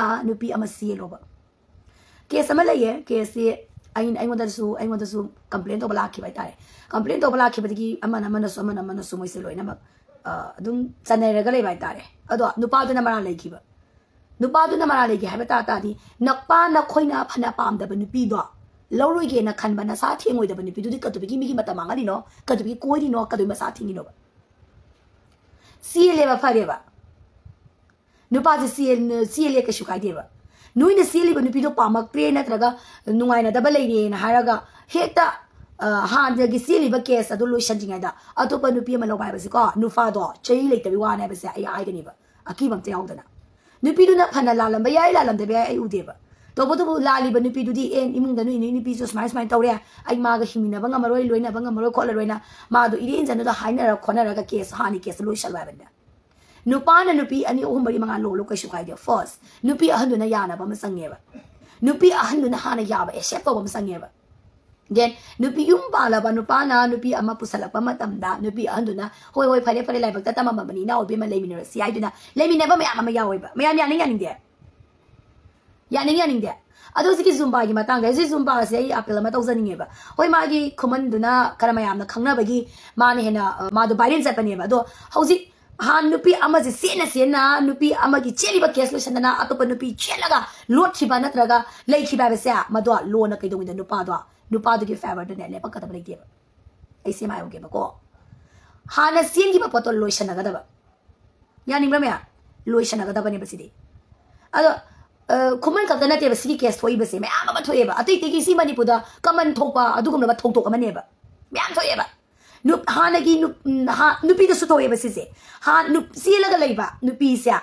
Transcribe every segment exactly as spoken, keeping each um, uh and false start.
ꯅꯨꯄꯤ ꯑꯃ ꯆꯦꯜꯂꯣꯕ꯫ ꯀꯦꯁ ꯑꯃ ꯂꯩꯌꯦ꯫ ꯀꯦꯁꯁꯤ ꯑꯩ ꯑꯩꯉꯣꯟꯗꯁꯨ ꯑꯩꯉꯣꯟꯗꯁꯨ ꯀꯝꯄ꯭ꯂꯦꯟ ꯇꯧꯕ ꯂꯥꯛꯈꯤꯕ ꯍꯥꯏꯇꯥꯔꯦ꯫ ꯀꯝꯄ꯭ꯂꯦꯟ ꯇꯧꯕ ꯂꯥꯛꯈꯤꯕꯗꯒꯤ ꯑꯃꯅ ꯑꯃꯅꯁꯨ ꯑꯃꯅ ꯑꯃꯅꯁꯨ ꯃꯣꯏꯁꯦ ꯂꯣꯏꯅꯃꯛ ꯑ, ꯑꯗꯨꯝ ꯆꯟꯅꯔꯒ ꯂꯩꯕ ꯍꯥꯏꯇꯥꯔꯦ꯫ ꯑꯗꯣ ꯅꯨꯄꯥꯗꯨꯅ ꯃꯔꯥꯜ ꯂꯩꯈꯤꯕ꯫ ꯅꯨꯄꯥꯗꯨꯅ ꯃꯔꯥꯜ ꯂꯩꯈꯤ ꯍꯥꯏꯕ ꯇꯥ ꯇꯥꯔꯗꯤ, ꯅꯨꯄꯥ ꯅꯈꯣꯏꯅ ꯐꯅ ꯄꯥꯝꯗꯕ ꯅꯨꯄꯤꯗꯣ ꯂꯧꯔꯣꯏꯒꯦꯅ ꯈꯟꯕ ꯅꯁꯥ ꯊꯦꯡꯉꯣꯏꯗꯕ ꯅꯨꯄꯤꯗꯨꯗꯤ ꯀꯗꯨꯕꯤꯒꯤ ꯃꯤꯒꯤ ꯃꯇꯝ ꯃꯥꯡꯍꯜꯂꯤꯅꯣ? ꯀꯗꯨꯕꯤꯒꯤ ꯀꯣꯏꯔꯤꯅꯣ? ꯀꯗꯨꯕꯤ ꯃꯁꯥ ꯊꯦꯡꯉꯤꯅꯣꯕ? ꯆꯦꯜꯂꯦꯕ, ꯐꯔꯦꯕ꯫ ꯅꯨꯄꯥꯁꯦ ꯆꯦꯜ- ꯆꯦꯜꯂꯦ, ꯀꯩꯁꯨ ꯀꯥꯏꯗꯦꯕ꯫ ꯅꯣꯏꯅ ꯆꯦꯜꯂꯤꯕ ꯅꯨꯄꯤꯗꯣ ꯄꯥꯝꯃꯛꯇ꯭ꯔꯦ ꯅꯠꯇ꯭ꯔꯒ ꯅꯨꯡꯉꯥꯏꯅꯗꯕ ꯂꯩꯔꯦꯅ ꯍꯥꯏꯔꯒ ꯍꯦꯛꯇ, ꯑ, ꯍꯥꯟꯅꯒꯤ ꯆꯦꯜꯂꯤꯕ ꯀꯦꯁ ꯑꯗꯨ ꯂꯣꯏꯁꯟꯗ꯭ꯔꯤꯉꯩꯗ ꯑꯇꯣꯞꯄ ꯅꯨꯄꯤ ꯑꯃ ꯂꯧꯕ ꯍꯥꯏꯕꯁꯤꯀꯣ, ꯅꯨꯄꯥꯗꯣ ꯆꯍꯤ ꯂꯩꯇꯕꯒꯤ ꯋꯥꯅꯦ ꯍꯥꯏꯕꯁꯦ ꯑꯩ ꯍꯥꯏꯒꯅꯤꯕ, ꯑꯀꯤꯕ ꯑꯝꯇ ꯌꯥꯎꯗꯅ꯫ ꯅꯨꯄꯤꯗꯨꯅ ꯐꯅ ꯂꯥꯜꯂꯝꯕ ꯌꯥꯏ, ꯂꯥꯜꯂꯝꯗꯕ ꯌꯥꯏ, ꯑꯩ ꯎꯗꯦꯕ꯫ ꯇꯧꯕꯇꯕꯨ ꯂꯥꯜꯂꯤꯕ ꯅꯨꯄꯤꯗꯨꯗꯤ, "ꯑꯦ, ꯏꯃꯨꯡꯗ ꯅꯣꯏ ꯅꯣꯏ ꯅꯨꯄꯤꯁꯨ ꯁꯨꯃꯥꯏ ꯁꯨꯃꯥꯏꯅ ꯇꯧꯔꯦ, ꯑꯩ ꯃꯥꯒ ꯍꯤꯡꯃꯤꯟꯅꯕ ꯉꯝꯃꯔꯣꯏ, ꯂꯣꯏꯅꯕ ꯉꯝꯃꯔꯣꯏ, ꯈꯣꯠꯂꯔꯣꯏꯅ", ꯃꯥꯗꯣ ꯏꯔꯦꯟꯖꯅꯗ ꯍꯥꯏꯅꯔ ꯈꯣꯠꯅꯔꯒ ꯀꯦꯁ, ꯍꯥꯟꯅ ꯀꯦꯁꯇ ꯂꯣꯏꯁꯜꯂꯣ ꯍꯥꯏꯕꯅꯤꯗ꯫ ꯅꯨꯄꯥꯅ ꯅꯨꯄꯤ ꯑꯅꯤ, ꯑꯍꯨꯝ, ꯃꯔꯤ, ꯃꯉꯥ ꯂꯣꯜꯂꯣ, ꯀꯩꯁꯨ ꯀꯥꯏꯗꯦ꯫ ꯐꯥꯔꯁ, ꯅꯨꯄꯤ ꯑꯍꯟꯗꯨꯅ ꯌꯥꯅꯕ ꯑꯃ ꯆꯪꯉꯦꯕ꯫ ꯅꯨꯄꯤ ꯑꯍꯟꯗꯨꯅ ꯍꯥꯟꯅ ꯌꯥꯕ, ꯑꯦꯛꯁꯦꯞ ꯇꯧꯕ ꯑꯃ ꯆꯪꯉꯦꯕ꯫ ꯗꯦꯟ ꯅꯨꯄꯤ ꯌꯨꯝ ꯄꯥꯜꯂꯕ ꯅꯨꯄꯥꯅ ꯅꯨꯄꯤ ꯑꯃ ꯄꯨꯁꯜꯂꯛꯄ ꯃꯇꯝꯗ ꯅꯨꯄꯤ ꯑꯍꯟꯗꯨꯅ, "ꯍꯣꯏ, ꯍꯣꯏ, ꯐꯔꯦ, ꯐꯔꯦ, ꯂꯥꯏꯕꯛꯇ ꯇꯝꯃꯝꯃꯕꯅꯤ, ꯏꯅꯥꯎ ꯏꯕꯦꯝꯃ, ꯂꯩꯃꯤꯟꯅꯔꯁꯤ" ꯍꯥꯏꯗꯨꯅ ꯂꯩꯃꯤꯟꯅꯕ ꯃꯌꯥꯝ ꯑꯃ ꯌꯥꯎꯋꯦꯕ꯫ ꯃꯌꯥꯝ ꯌꯥꯅꯤꯡ ꯌꯥꯅꯤꯡꯗꯦ? ꯌꯥꯅꯤꯡ ꯌꯥꯅꯤꯡꯗꯦ? ꯑꯗꯣ ꯍꯧꯖꯤꯛꯀꯤ ꯖꯨꯝꯕꯥꯒꯤ ꯃꯇꯥꯡꯗ, ꯍꯧꯖꯤꯛ ꯖꯨꯝꯕꯥꯁꯦ ꯑꯩ ꯑꯥꯄꯤꯜ ꯑꯃ ꯇꯧꯖꯅꯤꯡꯉꯦꯕ꯫ ꯍꯣꯏ, ꯃꯥꯒꯤ ꯈꯨꯃꯟꯗꯨꯅ ꯈꯔ ꯃꯌꯥꯝꯅ ꯈꯪꯅꯕꯒꯤ ꯃꯥꯅ ꯍꯦꯟꯅ, ꯑ, ꯃꯥꯗꯣ ꯚꯥꯏꯔꯦꯜ ꯆꯠꯄꯅꯦꯕ꯫ ꯑꯗꯣ ꯍꯧꯖꯤꯛ ꯍꯥꯟ ꯅꯨꯄꯤ ꯑꯃꯁꯦ ꯆꯦꯟꯅ ꯆꯦꯟꯅ ꯅꯨꯄꯤ ꯑꯃꯒꯤ ꯆꯦꯜꯂꯤꯕ ꯀꯦꯁ ꯂꯣꯏꯁꯟꯗꯅ ꯑꯇꯣꯞꯄ ꯅꯨꯄꯤ ꯆꯦꯜꯂꯒ ꯂꯣꯠꯈꯤꯕ ꯅꯠꯇ꯭ꯔꯒ ꯂꯩꯈꯤꯕ ꯍꯥꯏꯕꯁꯦ, ꯃꯗꯣ ꯂꯣꯅ ꯀꯩꯗꯧꯉꯩꯗ ꯅꯨꯄꯥꯗꯣ, ꯅꯨꯄꯥꯗꯨꯒꯤ ꯐꯦꯚꯔꯗꯅꯦ ꯂꯦꯞꯄꯛꯀꯗꯕ ꯂꯩꯇꯦꯕ꯫ ꯑꯩ ꯁꯤ ꯑꯃ ꯍꯥꯏꯍꯧꯒꯦꯕꯀꯣ꯫ ꯍꯥꯟꯅ ꯆꯦꯟꯈꯤꯕ ꯄꯣꯠꯇꯣ ꯂꯣꯏꯁꯟꯅꯒꯗꯕ꯫ ꯌꯥꯅꯤꯡꯕ꯭ꯔꯥ ꯃꯌꯥꯝ? ꯂꯣꯏꯁꯟꯅꯒꯗꯕꯅꯦꯕ ꯁꯤꯗꯤ꯫ ꯑꯗꯣ, ꯑ, ꯈꯨꯃꯟ ꯈꯛꯇ ꯅꯠꯇꯦꯕ ꯁꯤꯒꯤ ꯀꯦꯁ ꯊꯣꯛꯏꯕꯁꯦ, ꯃꯌꯥꯝ ꯑꯃ ꯊꯣꯛꯑꯦꯕ꯫ ꯑꯇꯩ ꯑꯇꯩꯒꯤ ꯁꯤ ꯃꯅꯤꯄꯨꯔꯗ ꯀꯃꯟ ꯊꯣꯛꯄ ꯑꯗꯨꯒꯨꯝꯂꯕ ꯊꯧꯗꯣꯛ ꯑꯃꯅꯦꯕ꯫ ꯃꯌꯥꯝ ꯊꯣꯛꯑꯦꯕ꯫ ꯅꯨꯞ-, ꯍꯥꯟꯅꯒꯤ ꯅꯨꯞ-, ꯎꯝ, ꯍꯥ-, ꯅꯨꯄꯤꯗꯁꯨ ꯊꯣꯛꯑꯦꯕ ꯁꯤꯁꯦ꯫ ꯍꯥ-, ꯅꯨꯞ-, ꯆꯦꯜꯂꯒ ꯂꯩꯕ ꯅꯨꯄꯤꯁꯦ,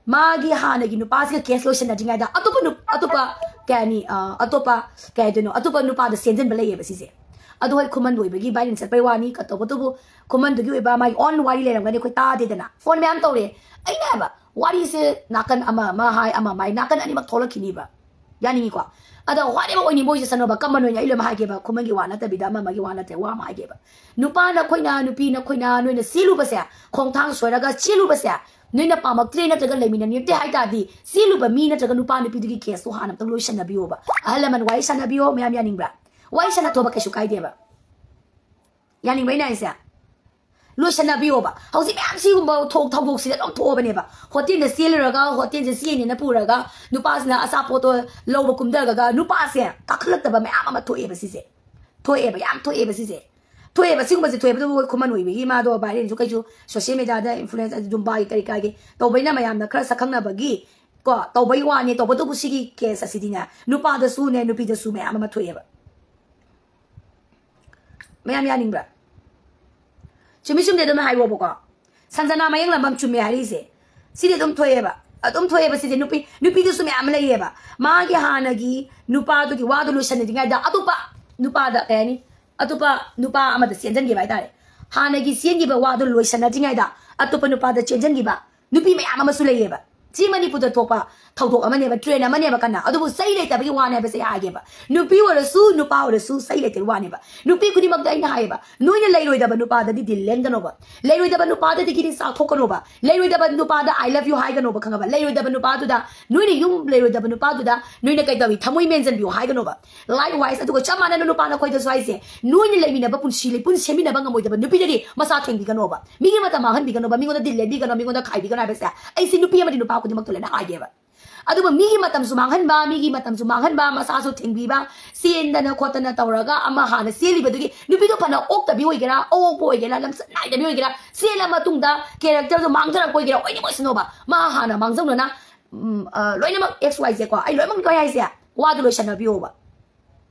ꯃꯥꯒꯤ ꯍꯥꯟꯅꯒꯤ ꯅꯨꯄꯥꯁꯤꯒ ꯀꯦꯁ ꯂꯣꯏꯁꯟꯅꯗ꯭ꯔꯤꯉꯩꯗ ꯑꯇꯣꯞꯄ ꯅꯨꯞ-, ꯑꯇꯣꯞꯄ, ꯀꯩ ꯍꯥꯏꯅꯤ, ꯑ, ꯑꯇꯣꯞꯄ, ꯀꯩ ꯍꯥꯏꯗꯣꯏꯅꯣ, ꯑꯇꯣꯞꯄ ꯅꯨꯄꯥꯗ ꯆꯦꯟꯁꯤꯟꯕ ꯂꯩꯌꯦꯕ ꯁꯤꯁꯦ꯫ ꯑꯗꯣ ꯍꯣꯏ, ꯈꯨꯃꯟ ꯑꯣꯏꯕꯒꯤ ꯚꯥꯏꯔꯦꯜ ꯆꯠꯄꯩ ꯋꯥꯅꯤ, ꯀ-, ꯇꯧꯕꯇꯕꯨ ꯈꯨꯃꯟꯗꯨꯒꯤ ꯑꯣꯏꯕ ꯃꯥꯒꯤ ꯑꯣꯟ ꯋꯥꯔꯤ ꯂꯩꯔꯝꯒꯅꯤ, ꯑꯩꯈꯣꯏ ꯇꯥꯗꯦꯗꯅ꯫ ꯐꯣꯟ ꯃꯌꯥꯝ ꯇꯧꯔꯦ꯫ ꯑꯩꯅ ꯍꯥꯏꯕ, ꯋꯥꯔꯤꯁꯦ ꯅꯥꯀꯟ ꯑꯃ, ꯑꯃ ꯍꯥꯏ, ꯑꯃ ꯍꯥꯏ, ꯅꯥꯀꯟ ꯑꯅꯤꯃꯛ ꯊꯣꯛꯂꯛꯈꯤꯅꯤꯕ꯫ ꯌꯥꯅꯤꯡꯉꯤꯀꯣ? ꯑꯗ whatever ꯑꯣꯏꯅꯤꯡꯕ ꯑꯣꯏꯖꯁꯅꯣꯕ, ꯀꯃꯟ ꯑꯣꯏꯅ ꯑꯩ ꯂꯣꯏꯅꯃꯛ ꯍꯥꯏꯒꯦꯕ, ꯈꯨꯃꯟꯒꯤ ꯋꯥ ꯅꯠꯇꯕꯤꯗ ꯑꯃ ꯑꯃꯒꯤ ꯋꯥ ꯅꯠꯇꯦ, ꯋꯥ ꯑꯃ ꯍꯥꯏꯒꯦꯕ꯫ ꯅꯨꯄꯥ ꯅꯈꯣꯏꯅ, ꯅꯨꯄꯤ ꯅꯈꯣꯏꯅ, ꯅꯣꯏꯅ ꯆꯦꯜꯂꯨꯕꯁꯦ, ꯈꯣꯡꯊꯥꯡ ꯁꯣꯏꯔꯒ ꯆꯦꯜꯂꯨꯕꯁꯦ, ꯅꯣꯏꯅ ꯄꯥꯝꯃꯛꯇ꯭ꯔꯦ ꯅꯠꯇ꯭ꯔꯒ ꯂꯩꯃꯤꯟꯅꯅꯤꯡꯉꯛꯇ꯭ꯔꯦ ꯍꯥꯏ ꯇꯥꯔꯗꯤ, ꯆꯦꯜꯂꯨꯕ ꯃꯤ ꯅꯠꯇ꯭ꯔꯒ ꯅꯨꯄꯥ ꯅꯨꯄꯤꯗꯨꯒꯤ ꯀꯦꯁꯇꯣ ꯍꯥꯟꯅ ꯑꯝꯇꯪ ꯂꯣꯏꯁꯟꯅꯕꯤꯌꯣꯕ꯫ ꯑꯍꯜ ꯂꯃꯟ ꯋꯥꯔꯤ ꯁꯥꯟꯅꯕꯤꯌꯣ, ꯃꯌꯥꯝ ꯌꯥꯅꯤꯡꯕ꯭ꯔꯥ? ꯋꯥꯔꯤ ꯁꯥꯟꯅꯊꯣꯛꯑꯕ ꯀꯩꯁꯨ ꯀꯥꯏꯗꯦꯕ꯫ ꯌꯥꯅꯤꯡꯕ꯭ꯔꯥ ꯑꯩꯅ ꯍꯥꯏꯁꯦ? ꯂꯣꯏꯁꯟꯅꯕꯤꯌꯣꯕ꯫ ꯍꯧꯖꯤꯛ ꯃꯌꯥꯝ ꯁꯤꯒꯨꯝꯕ ꯊꯣꯛ-, ꯊꯧꯗꯣꯛꯁꯤꯗ ꯑꯗꯨꯝ ꯊꯣꯛꯑꯕꯅꯦꯕ꯫ ꯍꯣꯇꯦꯜꯗ ꯆꯦꯜꯂꯨꯔꯒ, ꯍꯣꯇꯦꯜꯁꯦ ꯆꯦꯟꯅꯦꯅ ꯄꯨꯔꯒ, ꯅꯨꯄꯥꯁꯤꯅ ꯑꯆꯥꯄꯣꯠꯇꯣ ꯂꯧꯕ ꯀꯨꯝꯊꯔꯒ ꯅꯨꯄꯥꯁꯦ ꯀꯥꯈꯠꯂꯛꯇꯕ ꯃꯌꯥꯝ ꯑꯃ ꯊꯣꯛꯑꯦꯕ ꯁꯤꯁꯦ꯫ ꯊꯣꯛꯑꯦꯕ, ꯌꯥꯝ ꯊꯣꯛꯑꯦꯕ ꯁꯤꯁꯦ꯫ ꯊꯣꯛꯑꯦꯕ, ꯁꯤꯒꯨꯝꯕꯁꯦ ꯊꯣꯛꯑꯦꯕ꯫ ꯑꯗꯨꯕꯨ ꯈꯨꯃꯟ ꯑꯣꯏꯕꯒꯤ ꯃꯥꯗꯣ ꯚꯥꯏꯔꯦꯜꯁꯨ ꯀꯩꯁꯨ ꯁꯣꯁꯤꯌꯦꯜ ꯃꯦꯗꯤꯌꯥꯗ ꯏꯟꯐ꯭ꯂꯨꯌꯦꯟꯁ, ꯖꯨꯝꯕꯥꯒꯤ ꯀꯔꯤ ꯀꯔꯥꯒꯤ ꯇꯧꯕꯩꯅ ꯃꯌꯥꯝꯅ ꯈꯔ ꯁꯛꯈꯪꯅꯕꯒꯤ ꯀꯣ ꯇꯧꯕꯩ ꯋꯥꯅꯦ꯫ ꯇꯧꯕꯇꯕꯨ ꯁꯤꯒꯤ ꯀꯦꯁ ꯑꯁꯤꯗꯤꯅꯦ, ꯅꯨꯄꯥꯗꯁꯨꯅꯦ, ꯅꯨꯄꯤꯗꯁꯨ ꯃꯌꯥꯝ ꯑꯃ ꯊꯣꯛꯑꯦꯕ꯫ ꯃꯌꯥꯝ ꯌꯥꯅꯤꯡꯕ꯭ꯔꯥ? ꯆꯨꯝꯃꯤ ꯆꯨꯝꯗꯦ ꯑꯗꯨꯝ ꯍꯥꯏꯔꯣꯕꯀꯣ꯫ ꯁꯟꯖꯅꯥ ꯃꯌꯦꯡꯂꯝꯕꯝ ꯆꯨꯝꯃꯦ ꯍꯥꯏꯔꯤꯁꯦ꯫ ꯁꯤꯗꯤ ꯑꯗꯨꯝ ꯊꯣꯛꯑꯦꯕ꯫ ꯑꯗꯨꯝ ꯊꯣꯛꯑꯦꯕ ꯁꯤꯁꯦ꯫ ꯅꯨꯄꯤ, ꯅꯨꯄꯤꯗꯨꯁꯨ ꯃꯌꯥꯝ ꯑꯃ ꯂꯩꯌꯦꯕ꯫ ꯃꯥꯒꯤ ꯍꯥꯟꯅꯒꯤ ꯅꯨꯄꯥꯗꯨꯒꯤ ꯋꯥꯗꯨ ꯂꯣꯏꯁꯟꯅꯗ꯭ꯔꯤꯉꯩꯗ ꯑꯇꯣꯞꯄ ꯅꯨꯄꯥꯗ, ꯀꯩ ꯍꯥꯏꯅꯤ, ꯑꯇꯣꯞꯄ ꯅꯨꯄꯥ ꯑꯃꯗ ꯆꯦꯟꯖꯟꯈꯤꯕ ꯍꯥꯏꯇꯥꯔꯦ꯫ ꯍꯥꯟꯅꯒꯤ ꯆꯦꯟꯈꯤꯕ ꯋꯥꯗꯨ ꯂꯣꯏꯁꯟꯅꯗ꯭ꯔꯤꯉꯩꯗ ꯑꯇꯣꯞꯄ ꯅꯨꯄꯥꯗ ꯆꯦꯟꯖꯟꯈꯤꯕ ꯅꯨꯄꯤ ꯃꯌꯥꯝ ꯑꯃꯁꯨ ꯂꯩꯌꯦꯕ꯫ ꯁꯤ ꯃꯅꯤꯄꯨꯔꯗ ꯊꯣꯛꯄ ꯊꯧꯗꯣꯛ ꯑꯃꯅꯦꯕ, ꯇ꯭ꯔꯦꯟ ꯑꯃꯅꯦꯕ꯫ ꯀꯟꯅ ꯑꯗꯨꯕꯨ ꯆꯩ ꯂꯩꯇꯕꯒꯤ ꯋꯥꯅꯦ ꯍꯥꯏꯕꯁꯦ ꯑꯩ ꯍꯥꯏꯒꯦꯕ꯫ ꯅꯨꯄꯤ ꯑꯣꯏꯔꯁꯨ ꯅꯨꯄꯥ ꯑꯣꯏꯔꯁꯨ ꯆꯩ ꯂꯩꯇꯕꯒꯤ ꯋꯥꯅꯦꯕ꯫ ꯅꯨꯄꯤ ꯈꯨꯗꯤꯡꯃꯛꯇ ꯑꯩꯅ ꯍꯥꯏꯌꯦꯕ, ꯅꯣꯏꯅ ꯂꯩꯔꯣꯏꯗꯕ ꯅꯨꯄꯥꯗꯗꯤ ꯗꯤꯜ ꯂꯦꯟꯒꯅꯣꯕ, ꯂꯩꯔꯣꯏꯗꯕ ꯅꯨꯄꯥꯗꯗꯤ ꯒꯤꯗꯤ ꯆꯥꯊꯣꯛꯀꯅꯣꯕ, ꯂꯩꯔꯣꯏꯗꯕ ꯅꯨꯄꯥꯗ "I love you" ꯍꯥꯏꯒꯅꯣꯕ, ꯈꯪꯉꯕ? ꯂꯩꯔꯣꯏꯗꯕ ꯅꯨꯄꯥꯗꯨꯗ, ꯅꯣꯏꯅ ꯌꯨꯝ ꯂꯩꯔꯣꯏꯗꯕ ꯅꯨꯄꯥꯗꯨꯗ ꯅꯣꯏꯅ ꯀꯩꯗꯧꯏ, ꯊꯃꯣꯏ ꯃꯦꯟꯁꯤꯟꯕꯤꯌꯨ ꯍꯥꯏꯒꯅꯣꯕ꯫ Likewise, ꯑꯗꯨꯒ ꯆꯞ ꯃꯥꯟꯅꯅ ꯅꯨꯄꯥ ꯅꯈꯣꯏꯗꯁꯨ ꯍꯥꯏꯁꯦ, ꯅꯣꯏꯅ ꯂꯩꯃꯤꯟꯅꯕ ꯄꯨꯟꯁꯤ ꯂꯤꯄꯨꯟ ꯁꯦꯝꯃꯤꯟꯅꯕ ꯉꯝꯃꯣꯏꯗꯕ ꯅꯨꯄꯤꯗꯗꯤ ꯃꯆꯥ ꯊꯦꯡꯕꯤꯒꯅꯣꯕ, ꯃꯤꯒꯤ ꯃꯇꯝ ꯃꯥꯡꯍꯟꯕꯤꯒꯅꯣꯕ, ꯃꯤꯉꯣꯟꯗ ꯗꯤꯜ ꯂꯦꯟꯕꯤꯒꯅꯣ, ꯃꯤꯉꯣꯟꯗ ꯈꯥꯏꯕꯤꯒꯅꯣ ꯍꯥꯏꯕꯁꯦ ꯑꯩꯁꯦ ꯅꯨꯄꯤ ꯑꯃꯗꯤ ꯅꯨꯄꯥ ꯈꯨꯗꯤꯡꯃꯛꯇ ꯂꯣꯏꯅ ꯍꯥꯏꯒꯦꯕ꯫ ꯑꯗꯨꯕꯨ ꯃꯤꯒꯤ ꯃꯇꯝꯁꯨ ꯃꯥꯡꯍꯟꯕ, ꯃꯤꯒꯤ ꯃꯇꯝꯁꯨ ꯃꯥꯡꯍꯟꯕ, ꯃꯆꯥꯁꯨ ꯊꯦꯡꯕꯤꯕ, ꯆꯦꯟꯗꯅ ꯈꯣꯠꯇꯅ ꯇꯧꯔꯒ ꯑꯃ ꯍꯥꯟꯅ ꯆꯦꯜꯂꯤꯕꯗꯨꯒꯤ ꯅꯨꯄꯤꯗꯣ ꯐꯅ ꯑꯣꯛꯇꯕꯤ ꯑꯣꯏꯒꯦꯔꯥ, ꯑꯑꯣꯛꯄ ꯑꯣꯏꯒꯦꯔꯥ, ꯂꯝꯆꯠ ꯅꯥꯏꯗꯕꯤ ꯑꯣꯏꯒꯦꯔꯥ, ꯆꯦꯜꯂ ꯃꯇꯨꯡꯗ ꯀꯦꯔꯦꯛꯇꯔꯗꯣ ꯃꯥꯡꯖꯔꯛꯄ ꯑꯣꯏꯒꯦꯔꯥ, ꯑꯣꯏꯅꯤꯡ ꯑꯣꯏꯁꯅꯣꯕ, ꯃꯥ ꯍꯥꯟꯅ ꯃꯥꯡꯖꯧꯅꯅ, ꯎꯝ, ꯑ, ꯂꯣꯏꯅꯃꯛ X Y Z ꯀꯣ, ꯑꯩ ꯂꯣꯏꯅꯃꯛ ꯂꯣꯏ ꯍꯥꯏꯁꯦ, ꯋꯥꯗꯨ ꯂꯣꯏꯁꯟꯅꯕꯤꯌꯣꯕ꯫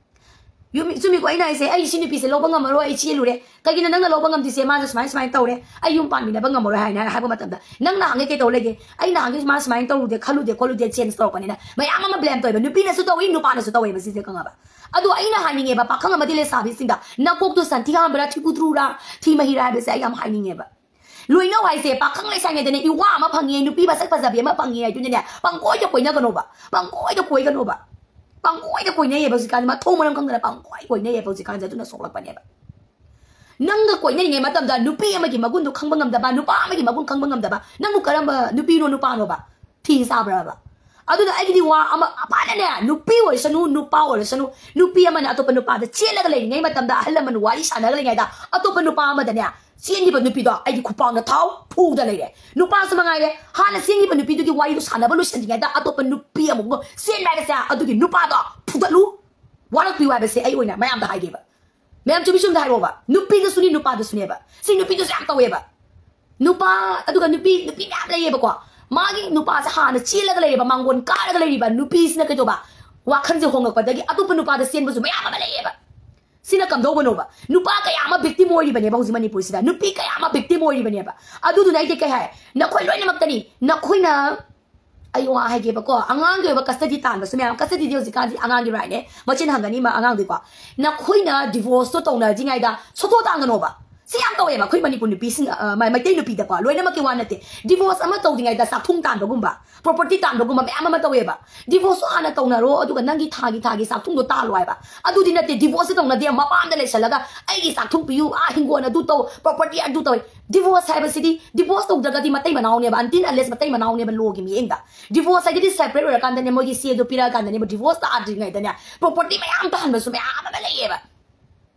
ꯌꯨꯝ-, ꯆꯨꯝꯃꯤꯀꯣ ꯑꯩꯅ ꯍꯥꯏꯁꯦ, "ꯑꯩ ꯁꯤ ꯅꯨꯄꯤꯁꯦ ꯂꯧꯕ ꯉꯝꯃꯔꯣꯏ, ꯑꯩ ꯆꯦꯜꯂꯨꯔꯦ"꯫ "ꯀꯩꯒꯤꯅꯣ ꯅꯪꯅ ꯂꯧꯕ ꯉꯝꯗ꯭ꯔꯤꯁꯦ? ꯃꯥꯁꯦ ꯁꯨꯃꯥꯏꯅ ꯁꯨꯃꯥꯏꯅ ꯇꯧꯔꯦ, ꯑꯩ ꯌꯨꯝ ꯄꯥꯟꯃꯤꯟꯅꯕ ꯉꯝꯃꯔꯣꯏ" ꯍꯥꯏꯅ ꯍꯥꯏꯕ ꯃꯇꯝꯗ, ꯅꯪ ꯅꯍꯥꯟꯒꯩ ꯀꯩ ꯇꯧ ꯂꯩꯒꯦ? "ꯑꯩ ꯅꯍꯥꯟꯒꯩ ꯃꯥ ꯁꯨꯃꯥꯏꯅ ꯇꯧꯔꯨꯗꯦ, ꯈꯜꯂꯨꯗꯦ, ꯈꯣꯠꯂꯨꯗꯦ", ꯆꯦꯟꯖ ꯇꯧꯔꯛꯄꯅꯤꯅ ꯃꯌꯥꯝ ꯑꯃ ꯕ꯭ꯂꯦꯝ ꯇꯧꯋꯦꯕ꯫ ꯅꯨꯄꯤꯅꯁꯨ ꯇꯧꯏ, ꯅꯨꯄꯥꯅꯁꯨ ꯇꯧꯋꯦꯕ ꯁꯤꯁꯦ, ꯈꯪꯉꯕ? ꯑꯗꯣ ꯑꯩꯅ ꯍꯥꯏꯅꯤꯡꯉꯦꯕ, ꯄꯥꯈꯪ ꯑꯃꯗꯤ ꯂꯩꯁꯥꯕꯤꯁꯤꯡꯗ, ꯅꯀꯣꯛꯇꯨ ꯁꯟꯊꯤ ꯍꯥꯝꯕ꯭ꯔꯥ, ꯊꯤꯀꯨꯗ꯭ꯔꯨꯔꯥ, ꯊꯤ ꯃꯍꯤꯔꯥ ꯍꯥꯏꯕꯁꯦ ꯑꯩ ꯌꯥꯝ ꯍꯥꯏꯅꯤꯡꯉꯦꯕ꯫ ꯂꯣꯏꯅꯧ ꯍꯥꯏꯁꯦ, ꯄꯥꯈꯪ ꯂꯩꯁꯥꯔꯤꯉꯩꯗꯅꯦ, ꯏꯋꯥ ꯑꯃ ꯐꯪꯉꯦ, ꯅꯨꯄꯤ ꯃꯁꯛ ꯐꯖꯕꯤ ꯑꯃ ꯐꯪꯉꯦ ꯍꯥꯏꯗꯨꯅꯅꯦ, ꯄꯪꯀꯣꯏꯗ ꯀꯣꯏꯅꯒꯅꯣꯕ, ꯄꯪꯀꯣꯏꯗ ꯀꯣꯏꯒꯅꯣꯕ, ꯄꯪꯀꯣꯏꯗ ꯀꯣꯏꯅꯩꯌꯦꯕ ꯍꯧꯖꯤꯛꯀꯥꯟꯁꯦ꯫ ꯃꯊꯣꯡ ꯃꯔꯝ ꯈꯪꯗꯅ ꯄꯪꯀꯣꯏ ꯀꯣꯏꯅꯩꯌꯦꯕ ꯍꯧꯖꯤꯛꯀꯥꯟꯁꯦ꯫ ꯑꯗꯨꯅ ꯁꯣꯛꯂꯛꯄꯅꯦꯕ꯫ ꯅꯪꯒ ꯀꯣꯏꯅꯔꯤꯉꯩ ꯃꯇꯝꯗ ꯅꯨꯄꯤ ꯑꯃꯒꯤ ꯃꯒꯨꯟꯗꯣ ꯈꯪꯕ ꯉꯝꯗꯕ, ꯅꯨꯄꯥ ꯑꯃꯒꯤ ꯃꯒꯨꯟ ꯈꯪꯕ ꯉꯝꯗꯕ, ꯅꯪꯕꯨ ꯀꯔꯝꯕ ꯅꯨꯄꯤꯅꯣ ꯅꯨꯄꯥꯅꯣꯕ? ꯐꯤ ꯆꯥꯕ꯭ꯔꯕ? ꯑꯗꯨꯅ ꯑꯩꯒꯤꯗꯤ ꯋꯥ ꯑꯃ, ꯑꯐꯅꯅꯦ, ꯅꯨꯄꯤ ꯑꯣꯏꯔꯁꯅꯨ, ꯅꯨꯄꯥ ꯑꯣꯏꯔꯁꯅꯨ, ꯅꯨꯄꯤ ꯑꯃꯅ ꯑꯇꯣꯞꯄ ꯅꯨꯄꯥꯗ ꯆꯦꯜꯂꯒ ꯂꯩꯔꯤꯉꯩ ꯃꯇꯝꯗ, ꯑꯍꯜ ꯂꯃꯟ ꯋꯥꯔꯤ ꯁꯥꯟꯅꯔꯒ ꯂꯩꯔꯤꯉꯩꯗ ꯑꯇꯣꯞꯄ ꯅꯨꯄꯥ ꯑꯃꯗꯅꯦ ꯆꯦꯟꯈꯤꯕ ꯅꯨꯄꯤꯗꯣ ꯑꯩꯒꯤ ꯈꯨꯄꯥꯛꯅ ꯊꯥꯎ ꯐꯨꯗ ꯂꯩꯔꯦ꯫ ꯅꯨꯄꯥꯁꯨ ꯃꯉꯥꯏꯔꯦ, ꯍꯥꯟꯅ ꯆꯦꯟꯈꯤꯕ ꯅꯨꯄꯤꯗꯨꯒꯤ ꯋꯥꯔꯤꯗꯨ ꯁꯥꯟꯅꯕ ꯂꯣꯏꯁꯤꯟꯗ꯭ꯔꯤꯉꯩꯗ ꯑꯇꯣꯞꯄ ꯅꯨꯄꯤ ꯑꯃꯨꯛ ꯆꯦꯟꯕ ꯍꯥꯏꯕꯁꯦ ꯑꯗꯨꯒꯤ ꯅꯨꯄꯥꯗꯣ ꯐꯨꯗꯠꯂꯨ, ꯋꯥꯔꯛꯄꯤꯌꯨ ꯍꯥꯏꯕꯁꯦ ꯑꯩ ꯑꯣꯏꯅ ꯃꯌꯥꯝꯗ ꯍꯥꯏꯒꯦꯕ꯫ ꯃꯌꯥꯝ ꯆꯨꯝꯃꯤ ꯆꯨꯝꯗ ꯍꯥꯏꯔꯛꯑꯣꯕ, ꯅꯨꯄꯤꯗꯁꯨꯅꯤ ꯅꯨꯄꯥꯗꯁꯨꯅꯦꯕ꯫ ꯁꯤ ꯅꯨꯄꯤꯗꯁꯨ ꯌꯥꯝ ꯇꯧꯋꯦꯕ꯫ ꯅꯨꯄꯥ, ꯑꯗꯨꯒ ꯅꯨꯄꯤ, ꯅꯨꯄꯤ ꯃꯌꯥꯝ ꯂꯩꯌꯦꯕꯀꯣ, ꯃꯥꯒꯤ ꯅꯨꯄꯥꯁꯦ ꯍꯥꯟꯅ ꯆꯦꯜꯂꯒ ꯂꯩꯔꯦꯕ, ꯃꯥꯡꯒꯣꯟ ꯀꯥꯔꯒ ꯂꯩꯔꯤꯕ ꯅꯨꯄꯤꯁꯤꯅ ꯀꯩꯗꯧꯕ? ꯋꯥꯈꯜꯁꯦ ꯍꯣꯡꯉꯛꯄꯗꯒꯤ ꯑꯇꯣꯞꯄ ꯅꯨꯄꯥꯗ ꯆꯦꯟꯕꯁꯨ ꯃꯌꯥꯝ ꯑꯃ ꯂꯩꯌꯦꯕ꯫ ꯁꯤꯅ ꯀꯝꯗꯧꯕꯅꯣꯕ? ꯅꯨꯄꯥ ꯀꯌꯥ ꯑꯃ victim ꯑꯣꯏꯔꯤꯕꯅꯦꯕ ꯍꯧꯖꯤꯛ ꯃꯅꯤꯄꯨꯔꯁꯤꯗ, ꯅꯨꯄꯤ ꯀꯌꯥ ꯑꯃ victim ꯑꯣꯏꯔꯤꯕꯅꯦꯕ꯫ ꯑꯗꯨꯗꯨꯅ ꯑꯩꯗꯤ ꯀꯩ ꯍꯥꯏ, ꯅꯈꯣꯏ ꯂꯣꯏꯅꯃꯛꯇꯅꯤ, ꯅꯈꯣꯏꯅ, ꯑꯩ ꯋꯥ ꯍꯥꯏꯒꯦꯕꯀꯣ, ꯑꯉꯥꯡꯒꯤ ꯑꯣꯏꯕ custody ꯇꯥꯟꯕꯁꯨ ꯃꯌꯥꯝ, custodyꯗꯤ ꯍꯧꯖꯤꯛꯀꯥꯟꯗꯤ ꯑꯉꯥꯡꯒꯤ rightꯅꯦ, ꯃꯆꯤꯟ ꯍꯟꯒꯅꯤ ꯃꯥ ꯑꯉꯥꯡꯗꯤꯀꯣ꯫ ꯅꯈꯣꯏꯅ divorceꯇꯣ ꯇꯧꯅꯗ꯭ꯔꯤꯉꯩꯗ ꯁꯣꯇꯣ ꯇꯥꯟꯒꯅꯣꯕ꯫ ꯁꯤ ꯌꯥꯝ ꯇꯧꯋꯦꯕ ꯑꯩꯈꯣꯏ ꯃꯅꯤꯄꯨꯔ ꯅꯨꯄꯤꯁꯤꯡ, ꯑ, ꯃ-, ꯃꯩꯇꯩ ꯅꯨꯄꯤꯗꯀꯣ, ꯂꯣꯏꯅꯃꯛꯀꯤ ꯋꯥ ꯅꯠꯇꯦ꯫ Divorce ꯑꯃ ꯇꯧꯗ꯭ꯔꯤꯉꯩꯗ ꯆꯥꯛꯊꯨꯡ ꯇꯥꯟꯕꯒꯨꯝꯕ, property ꯇꯥꯟꯕꯒꯨꯝꯕ ꯃꯌꯥꯝ ꯑꯃ ꯇꯧꯋꯦꯕ꯫ Divorceꯁꯨ ꯍꯥꯟꯅ ꯇꯧꯅꯔꯣ, ꯑꯗꯨꯒ ꯅꯪꯒꯤ ꯊꯥꯒꯤ ꯊꯥꯒꯤ ꯆꯥꯛꯊꯨꯡꯗꯣ ꯇꯥꯜꯂꯣ ꯍꯥꯏꯕ꯫ ꯑꯗꯨꯗꯤ ꯅꯠꯇꯦ, divorceꯁꯦ ꯇꯧꯅꯗꯦ, ꯃꯄꯥꯝꯗ ꯂꯩꯁꯜꯂꯒ ꯑꯩꯒꯤ ꯆꯥꯛꯊꯨꯡ ꯄꯤꯌꯨ, ꯑꯥ, ꯍꯤꯡꯒꯣꯜ ꯑꯗꯨ ꯇꯧ, property ꯑꯗꯨ ꯇꯧ꯫ Divorce ꯍꯥꯏꯕꯁꯤꯗꯤ divorce ꯇꯧꯗ꯭ꯔꯒꯗꯤ ꯃꯇꯩ ꯃꯅꯥꯎꯅꯦꯕ, until unless ꯃꯇꯩ ꯃꯅꯥꯎꯅꯦꯕ lawꯒꯤ ꯃꯤꯠꯌꯦꯡꯗ꯫ Divorce ꯍꯥꯏꯗꯤ separate ꯑꯣꯏꯔꯀꯥꯟꯗꯅꯦ, ꯃꯣꯏꯒꯤ ꯆꯦꯗꯣ ꯄꯤꯔꯛꯑꯀꯥꯟꯗꯅꯦꯕ, divorce ꯇꯥꯗ꯭ꯔꯤꯉꯩꯗꯅꯦ property ꯃꯌꯥꯝ ꯇꯥꯍꯟꯕꯁꯨ ꯃꯌꯥꯝ ꯑꯃ ꯂꯩꯌꯦꯕ꯫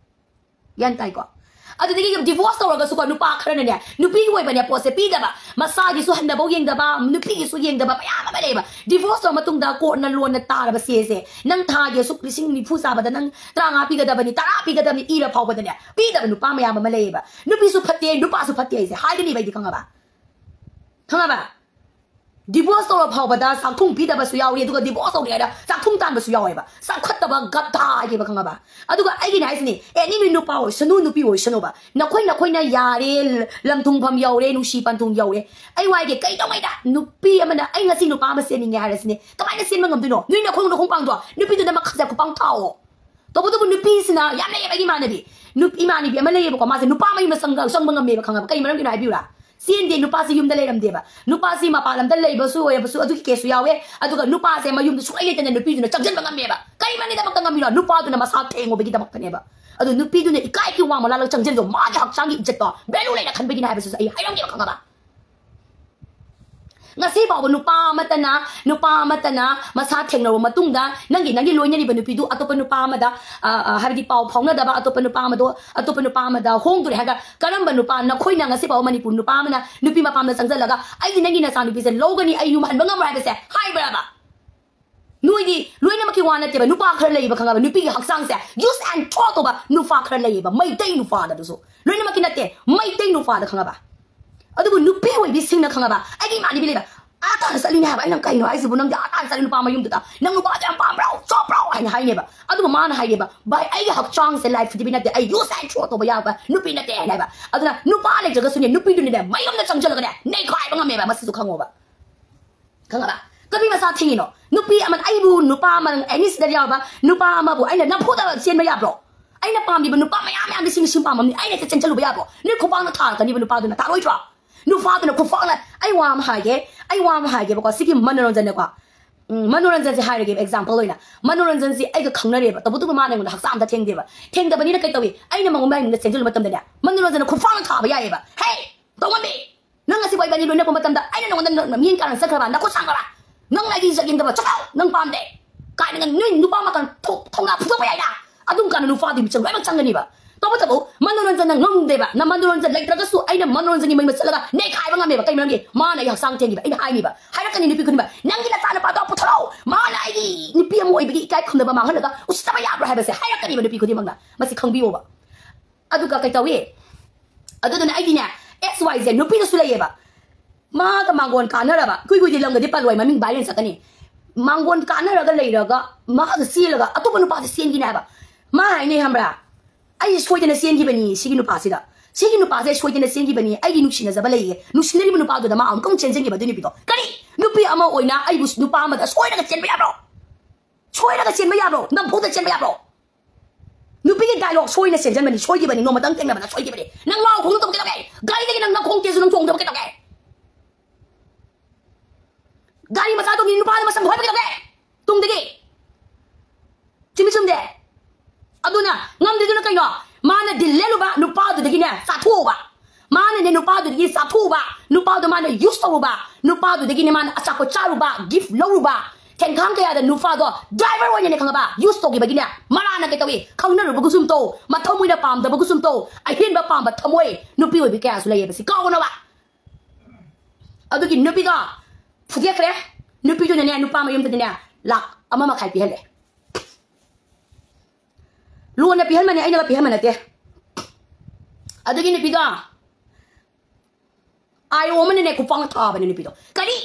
ꯒ꯭ꯌꯥꯟ ꯇꯥꯏꯀꯣ? ꯑꯗꯨꯗꯒꯤ divorce ꯇꯧꯔꯒꯁꯨꯀꯣ, ꯅꯨꯄꯥ ꯈꯔꯅꯅꯦ, ꯅꯨꯄꯤꯒꯤ ꯑꯣꯏꯕꯅꯦ ꯄꯣꯠꯁꯦ ꯄꯤꯗꯕ, ꯃꯁꯥꯒꯤꯁꯨ ꯍꯟꯅꯐꯧ ꯌꯦꯡꯗꯕ, ꯅꯨꯄꯤꯒꯤꯁꯨ ꯌꯦꯡꯗꯕ ꯃꯌꯥꯝ ꯑꯃ ꯂꯩꯌꯦꯕ꯫ Divorce ꯇꯧꯔ ꯃꯇꯨꯡꯗ courtꯅ ꯂꯣꯟꯅ ꯇꯥꯔꯕ ꯆꯦꯁꯦ, ꯅꯪ ꯊꯥꯒꯤ ꯑꯁꯨꯛ ꯂꯤꯁꯤꯡ ꯅꯤꯐꯨ ꯆꯥꯕꯗ ꯅꯪ ꯇꯔꯥꯃꯉꯥ ꯄꯤꯒꯗꯕꯅꯤ, ꯇꯔꯥ ꯄꯤꯒꯗꯕꯅꯤ ꯏꯔ ꯐꯥꯎꯕꯗꯅꯦ ꯄꯤꯗꯕ ꯅꯨꯄꯥ ꯃꯌꯥꯝ ꯑꯃ ꯂꯩꯌꯦꯕ꯫ ꯅꯨꯄꯤꯁꯨ ꯐꯠꯇꯦ, ꯅꯨꯄꯥꯁꯨ ꯐꯠꯇꯦ ꯍꯥꯏꯁꯦ ꯍꯥꯏꯒꯅꯤꯕ ꯑꯩꯗꯤ, ꯈꯪꯉꯕ? ꯈꯪꯉꯕ? Divorce ꯇꯧꯔ ꯐꯥꯎꯕꯗ ꯆꯥꯛꯊꯨꯡ ꯄꯤꯗꯕꯁꯨ ꯌꯥꯎꯔꯤ, ꯑꯗꯨꯒ divorce ꯇꯧꯗ꯭ꯔꯤꯉꯩꯗ ꯆꯥꯛꯊꯨꯡ ꯇꯥꯟꯕꯁꯨ ꯌꯥꯎꯋꯦꯕ꯫ ꯆꯥꯎꯈꯠꯇꯕ ꯒꯙꯥ ꯍꯥꯏꯒꯦꯕ, ꯈꯪꯉꯕ? ꯑꯗꯨꯒ ꯑꯩꯒꯤꯅꯦ ꯍꯥꯏꯁꯤꯅꯤ, ꯑꯦꯅꯤ ꯅꯨꯄꯥ ꯑꯣꯏꯁꯅꯨ, ꯅꯨꯄꯤ ꯑꯣꯏꯁꯅꯨꯕ, ꯅꯈꯣꯏ ꯅꯈꯣꯏꯅ ꯌꯥꯔꯦ, ꯂꯝ ꯊꯨꯡꯐꯝ ꯌꯧꯔꯦ, ꯅꯨꯡꯁꯤ ꯄꯟꯊꯨꯡ ꯌꯧꯔꯦ꯫ ꯑꯩ ꯋꯥꯏꯒꯦ, ꯀꯩꯗꯧꯉꯩꯗ ꯅꯨꯄꯤ ꯑꯃꯅ ꯑꯩ ꯉꯁꯤ ꯅꯨꯄꯥ ꯑꯃ ꯆꯦꯟꯅꯤꯡꯉꯦ ꯍꯥꯏꯔꯁꯤꯅꯦ, ꯀꯃꯥꯏꯅ ꯆꯦꯟꯕ ꯉꯝꯗꯣꯏꯅꯣ? ꯅꯣꯏ ꯅꯈꯣꯡꯗꯣ ꯈꯣꯡꯄꯥꯡꯗꯣ ꯅꯨꯄꯤꯗꯨꯅ ꯃꯈꯥꯁꯦ ꯈꯨꯄꯥꯡ ꯊꯥꯎꯑꯣ꯫ ꯇꯧꯕꯇꯕꯨ ꯅꯨꯄꯤꯁꯤꯅ ꯌꯥꯝ ꯂꯩꯌꯦꯕ ꯑꯩꯒꯤ ꯏꯃꯥꯟꯅꯕꯤ꯫ ꯅꯨꯄꯤ ꯏꯃꯥꯟꯅꯕꯤ ꯑꯃ ꯂꯩꯌꯦꯕꯀꯣ, ꯃꯥꯁꯦ ꯅꯨꯄꯥ ꯑꯃꯒꯤ ꯃꯁꯪꯒ ꯆꯪꯕ ꯉꯝꯃꯦꯕ, ꯈꯪꯉꯕ? ꯀꯩ ꯃꯔꯝꯒꯤꯅꯣ ꯍꯥꯏꯕꯤꯌꯨꯔꯥ? ꯆꯦꯟꯗꯦ, ꯅꯨꯄꯥꯁꯤ ꯌꯨꯝꯗ ꯂꯩꯔꯝꯗꯦꯕ꯫ ꯅꯨꯄꯥꯁꯤ ꯃꯄꯥꯟ ꯂꯝꯗ ꯂꯩꯕꯁꯨ ꯑꯣꯏꯔꯕꯁꯨ ꯑꯗꯨꯒꯤ caseꯁꯨ ꯌꯥꯎꯋꯦ꯫ ꯑꯗꯨꯒ ꯅꯨꯄꯥꯁꯦ ꯃꯌꯨꯝꯗ ꯁꯨꯡꯂꯩ ꯂꯩꯇꯅ ꯅꯨꯄꯤꯗꯨꯅ ꯆꯪꯁꯤꯟꯕ ꯉꯝꯃꯦꯕ꯫ ꯀꯔꯤ ꯃꯔꯝꯒꯤꯗꯃꯛꯇ ꯉꯝꯃꯤꯅꯣ? ꯅꯨꯄꯥꯗꯨꯅ ꯃꯁꯥ ꯊꯦꯡꯉꯨꯕꯒꯤꯗꯃꯛꯇꯅꯦꯕ꯫ ꯑꯗꯨ ꯅꯨꯄꯤꯗꯨꯅ ꯏꯀꯥꯏꯒꯤ ꯋꯥꯡꯃ ꯂꯥꯜꯂꯒ ꯆꯪꯁꯤꯜꯂꯤꯗꯣ ꯃꯥꯒꯤ ꯍꯛꯆꯥꯡꯒꯤ ꯏꯖꯠꯇꯣ ꯚꯦꯂꯨ ꯂꯩꯅ ꯈꯟꯕꯒꯤꯅꯦ ꯍꯥꯏꯕꯁꯤꯁꯨ ꯑꯩ ꯍꯥꯏꯔꯝꯒꯦꯕ, ꯈꯪꯉꯕ? ꯉꯁꯤ ꯐꯥꯎꯕ ꯅꯨꯄꯥ ꯑꯃꯠꯇꯅ, ꯅꯨꯄꯥ ꯑꯃꯠꯇꯅ ꯃꯁꯥ ꯊꯦꯡꯅꯔꯕ ꯃꯇꯨꯡꯗ ꯅꯪꯒꯤ, ꯅꯪꯒꯤ ꯂꯣꯏꯅꯔꯤꯕ ꯅꯨꯄꯤꯗꯨ ꯑꯇꯣꯞꯄ ꯅꯨꯄꯥ ꯑꯃꯗ, ꯑ, ꯑ, ꯍꯥꯏꯕꯗꯤ ꯄꯥꯎ ꯐꯥꯎꯅꯗꯕ ꯑꯇꯣꯞꯄ ꯅꯨꯄꯥ ꯑꯃꯗꯣ, ꯑꯇꯣꯞꯄ ꯅꯨꯄꯥ ꯑꯃꯗ ꯍꯣꯡꯗꯣꯔꯦ ꯍꯥꯏꯔꯒ ꯀꯔꯝꯕ ꯅꯨꯄꯥ, ꯅꯈꯣꯏꯅ ꯉꯁꯤ ꯐꯥꯎꯕ ꯃꯅꯤꯄꯨꯔ ꯅꯨꯄꯥ ꯑꯃꯅ ꯅꯨꯄꯤ ꯃꯄꯥꯝꯗ ꯆꯪꯁꯤꯜꯂꯒ "ꯑꯩꯗꯤ ꯅꯪꯒꯤ ꯅꯆꯥꯅꯨꯄꯤꯁꯦ ꯂꯧꯒꯅꯤ, ꯑꯩ ꯌꯨꯝ ꯍꯟꯕ ꯉꯝꯃꯣꯏ" ꯍꯥꯏꯕꯁꯦ ꯍꯥꯏꯕ꯭ꯔꯕ? ꯅꯣꯏꯗꯤ ꯂꯣꯏꯅꯃꯛꯀꯤ ꯋꯥ ꯅꯠꯇꯦꯕ, ꯅꯨꯄꯥ ꯈꯔ ꯂꯩꯌꯦꯕ, ꯈꯪꯉꯕ? ꯅꯨꯄꯤꯒꯤ ꯍꯛꯆꯥꯡꯁꯦ use and throw ꯇꯧꯕ ꯅꯨꯄꯥ ꯈꯔ ꯂꯩꯌꯦꯕ, ꯃꯩꯇꯩ ꯅꯨꯄꯥꯗ꯫ ꯑꯗꯨꯁꯨ ꯂꯣꯏꯅꯃꯛꯀꯤ ꯅꯠꯇꯦ, ꯃꯩꯇꯩ ꯅꯨꯄꯥꯗ, ꯈꯪꯉꯕ? ꯑꯗꯨꯕꯨ ꯅꯨꯄꯤ ꯑꯣꯏꯕꯤꯁꯤꯡꯅ, ꯈꯪꯉꯕ? ꯑꯩꯒꯤ ꯏꯃꯥꯟꯅꯕꯤ ꯂꯩꯕ, "ꯑꯥ ꯇꯥꯅ ꯆꯠꯂꯤꯅꯦ ꯍꯥꯏꯕ, ꯑꯩꯅ ꯀꯩꯅꯣ ꯍꯥꯏꯁꯤꯕꯨ, ꯅꯪꯗꯤ ꯑꯥ ꯇꯥꯅ ꯆꯠꯂꯤ ꯅꯨꯄꯥ ꯃꯌꯨꯝꯗꯨꯗ, ꯅꯪ ꯅꯨꯄꯥꯗꯣ ꯌꯥꯝ ꯄꯥꯝꯕ꯭ꯔꯣ, ꯆꯣꯞꯄ꯭ꯔꯣ?" ꯍꯥꯏꯅ ꯍꯥꯏꯅꯦꯕ꯫ ꯑꯗꯨꯒ ꯃꯥꯅ ꯍꯥꯏꯅꯦꯕ, "ꯚꯥꯏ, ꯑꯩꯒꯤ ꯍꯛꯆꯥꯡꯁꯦ life ꯗꯤꯕꯤ ꯅꯠꯇꯦ, ꯑꯩ use and throw ꯇꯧꯕ ꯌꯥꯕ ꯅꯨꯄꯤ ꯅꯠꯇꯦ" ꯍꯥꯏꯅ ꯍꯥꯏꯕ꯫ ꯑꯗꯨꯅ ꯅꯨꯄꯥ ꯂꯩꯇ꯭ꯔꯒꯁꯨꯅꯦ, ꯅꯨꯄꯤꯗꯨꯅꯅꯦ ꯃꯌꯨꯝꯗ ꯆꯪꯁꯤꯜꯂꯒꯅꯦ ꯅꯩꯈꯥꯏꯕ ꯉꯝꯃꯦꯕ, ꯃꯁꯤꯁꯨ ꯈꯪꯉꯣꯕ꯫ ꯈꯪꯉꯕ? ꯀꯔꯤ ꯃꯆꯥ ꯊꯤꯡꯉꯤꯅꯣ? ꯅꯨꯄꯤ ꯑꯃ, ꯑꯩꯕꯨ ꯅꯨꯄꯥ ꯑꯃ, ꯑꯦꯅꯤ ꯁꯤꯗ ꯌꯥꯎꯕ ꯅꯨꯄꯥ ꯑꯃꯕꯨ ꯑꯩꯅ ꯅꯝꯐꯨꯗ ꯆꯦꯟꯕ ꯌꯥꯕ꯭ꯔꯣ? ꯑꯩꯅ ꯄꯥꯝꯂꯤꯕ ꯅꯨꯄꯥ ꯃꯌꯥꯝ ꯃꯌꯥꯝ ꯂꯤꯁꯤꯡ ꯂꯤꯁꯤꯡ ꯄꯥꯝꯃꯝꯅꯤ, ꯑꯩꯅ ꯍꯦꯛꯇ ꯆꯦꯟꯁꯤꯜꯂꯨꯕ ꯌꯥꯕ꯭ꯔꯣ? ꯅꯣꯏ ꯈꯨꯄꯥꯛꯅ ꯊꯥꯔꯛꯀꯅꯤꯕ ꯅꯨꯄꯥꯗꯨꯅ, ꯊꯥꯔꯣꯏꯗ꯭ꯔꯣ? ꯅꯨꯄꯥꯗꯨꯅ ꯈꯨꯄꯥꯛꯅ, ꯑꯩ ꯋꯥ ꯑꯃ ꯍꯥꯏꯒꯦ, ꯑꯩ ꯋꯥ ꯑꯃ ꯍꯥꯏꯒꯦꯕꯀꯣ, ꯁꯤꯒꯤ ꯃꯅꯣꯔꯟꯖꯟꯅꯀꯣ, ꯎꯝ, ꯃꯅꯣꯔꯟꯖꯟꯁꯦ ꯍꯥꯏꯔꯒꯦꯕ, example ꯑꯣꯏꯅ, ꯃꯅꯣꯔꯟꯖꯟꯁꯤ ꯑꯩꯒ ꯈꯪꯅꯔꯦꯕ, ꯇꯧꯕꯇꯕꯨ ꯃꯥꯅ ꯑꯩꯉꯣꯟꯗ ꯍꯛꯆꯥꯡ ꯑꯝꯇ ꯊꯦꯡꯗꯦꯕ, ꯊꯦꯡꯗꯕꯅꯤꯅ ꯀꯩ ꯇꯧꯏ? ꯑꯩꯅ ꯃꯉꯣꯟ ꯃꯌꯨꯝꯗ ꯆꯦꯟꯁꯤꯜꯂꯨꯕ ꯃꯇꯝꯗꯅꯦ, ꯃꯅꯣꯔꯟꯖꯟꯅ ꯈꯨꯄꯥꯛꯅ ꯊꯥꯕ ꯌꯥꯏꯌꯦꯕ, "ꯍꯦ, ꯇꯧꯉꯝꯕꯤ, ꯅꯪ ꯉꯁꯤ ꯏꯕꯥꯅꯤ ꯂꯣꯏꯅꯔꯛꯄ ꯃꯇꯝꯗ ꯑꯩꯅ ꯅꯉꯣꯟꯗ ꯅ-, ꯅ-, ꯃꯤꯠꯌꯦꯡ ꯀꯥꯔꯟ ꯆꯠꯈ꯭ꯔꯕ, ꯅꯈꯨꯠ ꯁꯥꯡꯈ꯭ꯔꯕ, ꯅꯪ ꯑꯩꯒꯤ ꯏꯖꯠ ꯌꯦꯡꯗꯕ, ꯆꯠꯂꯣ, ꯅꯪ ꯄꯥꯝꯗꯦ" ꯀꯥꯏꯅꯒ ꯅꯣꯏ ꯅꯨꯄꯥ ꯃꯈꯜ ꯊꯣꯛ-, ꯊꯧꯅꯥ ꯐꯨꯗꯣꯛꯄ ꯌꯥꯏꯅ꯫ ꯑꯗꯨꯝ ꯀꯥꯟꯗ ꯅꯨꯄꯥꯗꯨꯒꯤ ꯃꯤꯆꯪ ꯂꯣꯏꯅꯃꯛ ꯆꯪꯒꯅꯤꯕ꯫ ꯇꯧꯕꯇꯕꯨ ꯃꯅꯣꯔꯟꯖꯟꯅ ꯉꯝꯗꯦꯕ꯫ ꯅ ꯃꯅꯣꯔꯟꯖꯟ ꯂꯩꯇ꯭ꯔꯒꯁꯨ ꯑꯩꯅ ꯃꯅꯣꯔꯟꯖꯟꯒꯤ ꯃꯌꯨꯝꯗ ꯆꯠꯂꯒ ꯅꯩꯈꯥꯏꯕ ꯉꯝꯃꯦꯕ꯫ ꯀꯩ ꯃꯔꯝꯒꯤ? ꯃꯥꯅ ꯑꯩ ꯍꯛꯆꯥꯡ ꯊꯦꯡꯉꯤꯕ꯫ ꯑꯩꯅ ꯍꯥꯏꯅꯤꯕ, ꯍꯥꯏꯔꯛꯀꯅꯤ ꯅꯨꯄꯤ ꯈꯨꯗꯤꯡꯃꯛ, "ꯅꯪꯒꯤ ꯅꯆꯥꯅꯨꯄꯥꯗꯣ ꯄꯨꯊꯣꯔꯛꯑꯣ, ꯃꯥꯅ ꯑꯩꯒꯤ ꯅꯨꯄꯤ ꯑꯃ ꯑꯣꯏꯕꯒꯤ ꯏꯀꯥꯏ ꯈꯨꯝꯅꯕ ꯃꯥꯡꯍꯜꯂꯒ ꯎꯁꯤꯠꯇꯕ ꯌꯥꯕ꯭ꯔꯥ?" ꯍꯥꯏꯕꯁꯦ ꯍꯥꯏꯔꯛꯀꯅꯤꯕ ꯅꯨꯄꯤ ꯈꯨꯗꯤꯡꯃꯛꯅ꯫ ꯃꯁꯤ ꯈꯪꯕꯤꯌꯣꯕ꯫ ꯑꯗꯨꯒ ꯀꯩ ꯇꯧꯏ? ꯑꯗꯨꯗꯨꯅ ꯑꯩꯗꯤꯅꯦ, ꯑꯦꯛꯁ ꯋꯥꯏ ꯖꯦ ꯅꯨꯄꯤꯗꯁꯨ ꯂꯩꯌꯦꯕ꯫ ꯃꯥꯒ ꯃꯥꯡꯒꯣꯟ ꯀꯥꯟꯅꯔꯕ, ꯀꯨꯏ ꯀꯨꯏꯗꯤ ꯂꯝꯒꯗꯤ ꯄꯜꯂꯣꯏ, ꯃꯃꯤꯡ ꯚꯥꯏꯔꯦꯜ ꯆꯠꯀꯅꯤ꯫ ꯃꯥꯡꯒꯣꯟ ꯀꯥꯟꯅꯔꯒ ꯂꯩꯔꯒ ꯃꯥꯒ ꯆꯦꯜꯂꯒ ꯑꯇꯣꯞꯄ ꯅꯨꯄꯥꯗ ꯆꯦꯟꯈꯤꯅꯦ ꯍꯥꯏꯕ꯫ ꯃꯥ ꯍꯥꯏꯅꯩ ꯈꯪꯕ꯭ꯔꯥ? "ꯑꯩ ꯁꯣꯏꯗꯅ ꯆꯦꯟꯈꯤꯕꯅꯤ ꯁꯤꯒꯤ ꯅꯨꯄꯥꯁꯤꯗ꯫ ꯁꯤꯒꯤ ꯅꯨꯄꯥꯁꯦ ꯑꯩ ꯁꯣꯏꯗꯅ ꯆꯦꯟꯈꯤꯕꯅꯤ, ꯑꯩꯒꯤ ꯅꯨꯡꯁꯤꯅꯖꯕ ꯂꯩꯌꯦ, ꯅꯨꯡꯁꯤꯅꯔꯤꯕ ꯅꯨꯄꯥꯗꯨꯗ ꯃꯥ ꯑꯃꯨꯛꯀ ꯑꯃꯨꯛ ꯆꯦꯟꯖꯟꯈꯤꯕ ꯑꯗꯨ ꯅꯨꯄꯤꯗꯣ꯫ ꯀꯔꯤ? ꯅꯨꯄꯤ ꯑꯃ ꯑꯣꯏꯅ ꯑꯩꯕꯨ ꯅꯨꯄꯥ ꯑꯃꯗ ꯁꯣꯏꯔꯒ ꯆꯦꯟꯕ ꯌꯥꯕ꯭ꯔꯣ? ꯁꯣꯏꯔꯒ ꯆꯦꯟꯕ ꯌꯥꯕ꯭ꯔꯣ? ꯅꯝꯐꯨꯗ ꯆꯦꯟꯕ ꯌꯥꯕ꯭ꯔꯣ?" ꯅꯨꯄꯤꯒꯤ ꯗꯥꯏꯂꯣꯛ ꯁꯣꯏꯅ ꯆꯦꯟꯖꯟꯕꯅꯤ, ꯁꯣꯏꯈꯤꯕꯅꯤ, ꯅꯣꯡꯃꯇꯪ ꯊꯦꯡꯅꯕꯗ ꯁꯣꯏꯈꯤꯕꯅꯤ꯫ ꯅꯪ ꯂꯥꯎ ꯈꯣꯡꯅ ꯇꯧꯒꯦ ꯇꯧꯒꯦ? ꯒꯥꯔꯤꯗꯒꯤ ꯅꯪ ꯅꯈꯣꯡ ꯇꯦꯁꯨ ꯅꯪ ꯆꯣꯡꯗꯕ ꯀꯩꯗꯧꯒꯦ? ꯒꯥꯔꯤ ꯃꯆꯥ ꯇꯣꯡꯉꯤ ꯅꯨꯄꯥꯗ ꯃꯁꯝ ꯍꯣꯏꯕ ꯀꯩꯗꯧꯒꯦ? ꯇꯨꯡꯗꯒꯤ꯫ ꯆꯨꯝꯃꯤ ꯆꯨꯝꯗꯦ? ꯑꯗꯨ ꯉꯝꯗ꯭ꯔꯤꯗꯨꯅ ꯀꯩꯅꯣ? ꯃꯥꯅ ꯗꯤꯜ ꯂꯦꯜꯂꯨꯕ ꯅꯨꯄꯥꯗꯨꯗꯒꯤꯅꯦ ꯆꯥꯊꯣꯛꯎꯕ, ꯃꯥꯅꯅꯦ ꯅꯨꯄꯥꯗꯨꯗꯒꯤ ꯆꯥꯊꯣꯛꯎꯕ, ꯅꯨꯄꯥꯗꯣ ꯃꯥꯅ ꯌꯨꯁ ꯇꯧꯔꯨꯕ, ꯅꯨꯄꯥꯗꯨꯗꯒꯤꯅꯦ ꯃꯥꯅ ꯑꯆꯥꯄꯣꯠ ꯆꯥꯔꯨꯕ, ꯒꯤꯐ ꯂꯧꯔꯨꯕ, ꯊꯦꯡꯈꯥꯡ ꯀꯌꯥꯗ ꯅꯨꯄꯥꯗꯣ ꯗ꯭ꯔꯥꯏꯚꯔ ꯑꯣꯏꯅꯅꯦ ꯈꯪꯉꯕ ꯌꯨꯁ ꯇꯧꯈꯤꯕꯒꯤꯅꯦ, ꯃꯔꯥꯅ ꯀꯩ ꯇꯧꯏ? ꯈꯪꯅꯔꯨꯕꯒꯨꯁꯨꯝ ꯇꯧ, ꯃꯊꯃꯣꯏꯅ ꯄꯥꯝꯗꯕꯒꯨꯁꯨꯝ ꯇꯧ, ꯑꯍꯦꯟꯕ ꯄꯥꯝꯕ ꯊꯃꯣꯏ ꯅꯨꯄꯤ ꯑꯣꯏꯕꯤ ꯀꯌꯥꯁꯨ ꯂꯩꯌꯦꯕ, ꯁꯤ ꯀꯥꯎꯒꯅꯣꯕ꯫ ꯑꯗꯨꯒꯤ ꯅꯨꯄꯤꯗꯣ ꯐꯨꯗꯦꯛꯈ꯭ꯔꯦ꯫ ꯅꯨꯄꯤꯗꯨꯅꯅꯦ ꯅꯨꯄꯥ ꯃꯌꯨꯝꯗꯗꯤꯅꯦ ꯂꯥꯛ ꯑꯃ ꯃꯈꯥꯏ ꯄꯤꯍꯜꯂꯦ꯫ ꯂꯣꯟꯅ ꯄꯤꯍꯟꯕꯅꯦ, ꯑꯩꯅꯒ ꯄꯤꯍꯟꯕ ꯅꯠꯇꯦ꯫ ꯑꯗꯨꯒꯤ ꯅꯨꯄꯤꯗꯣ ꯑꯥꯏ ꯑꯣ ꯑꯃꯅꯅꯦ ꯈꯨꯄꯥꯡ ꯊꯥꯕꯅꯦ ꯅꯨꯄꯤꯗꯣ꯫ ꯀꯔꯤ?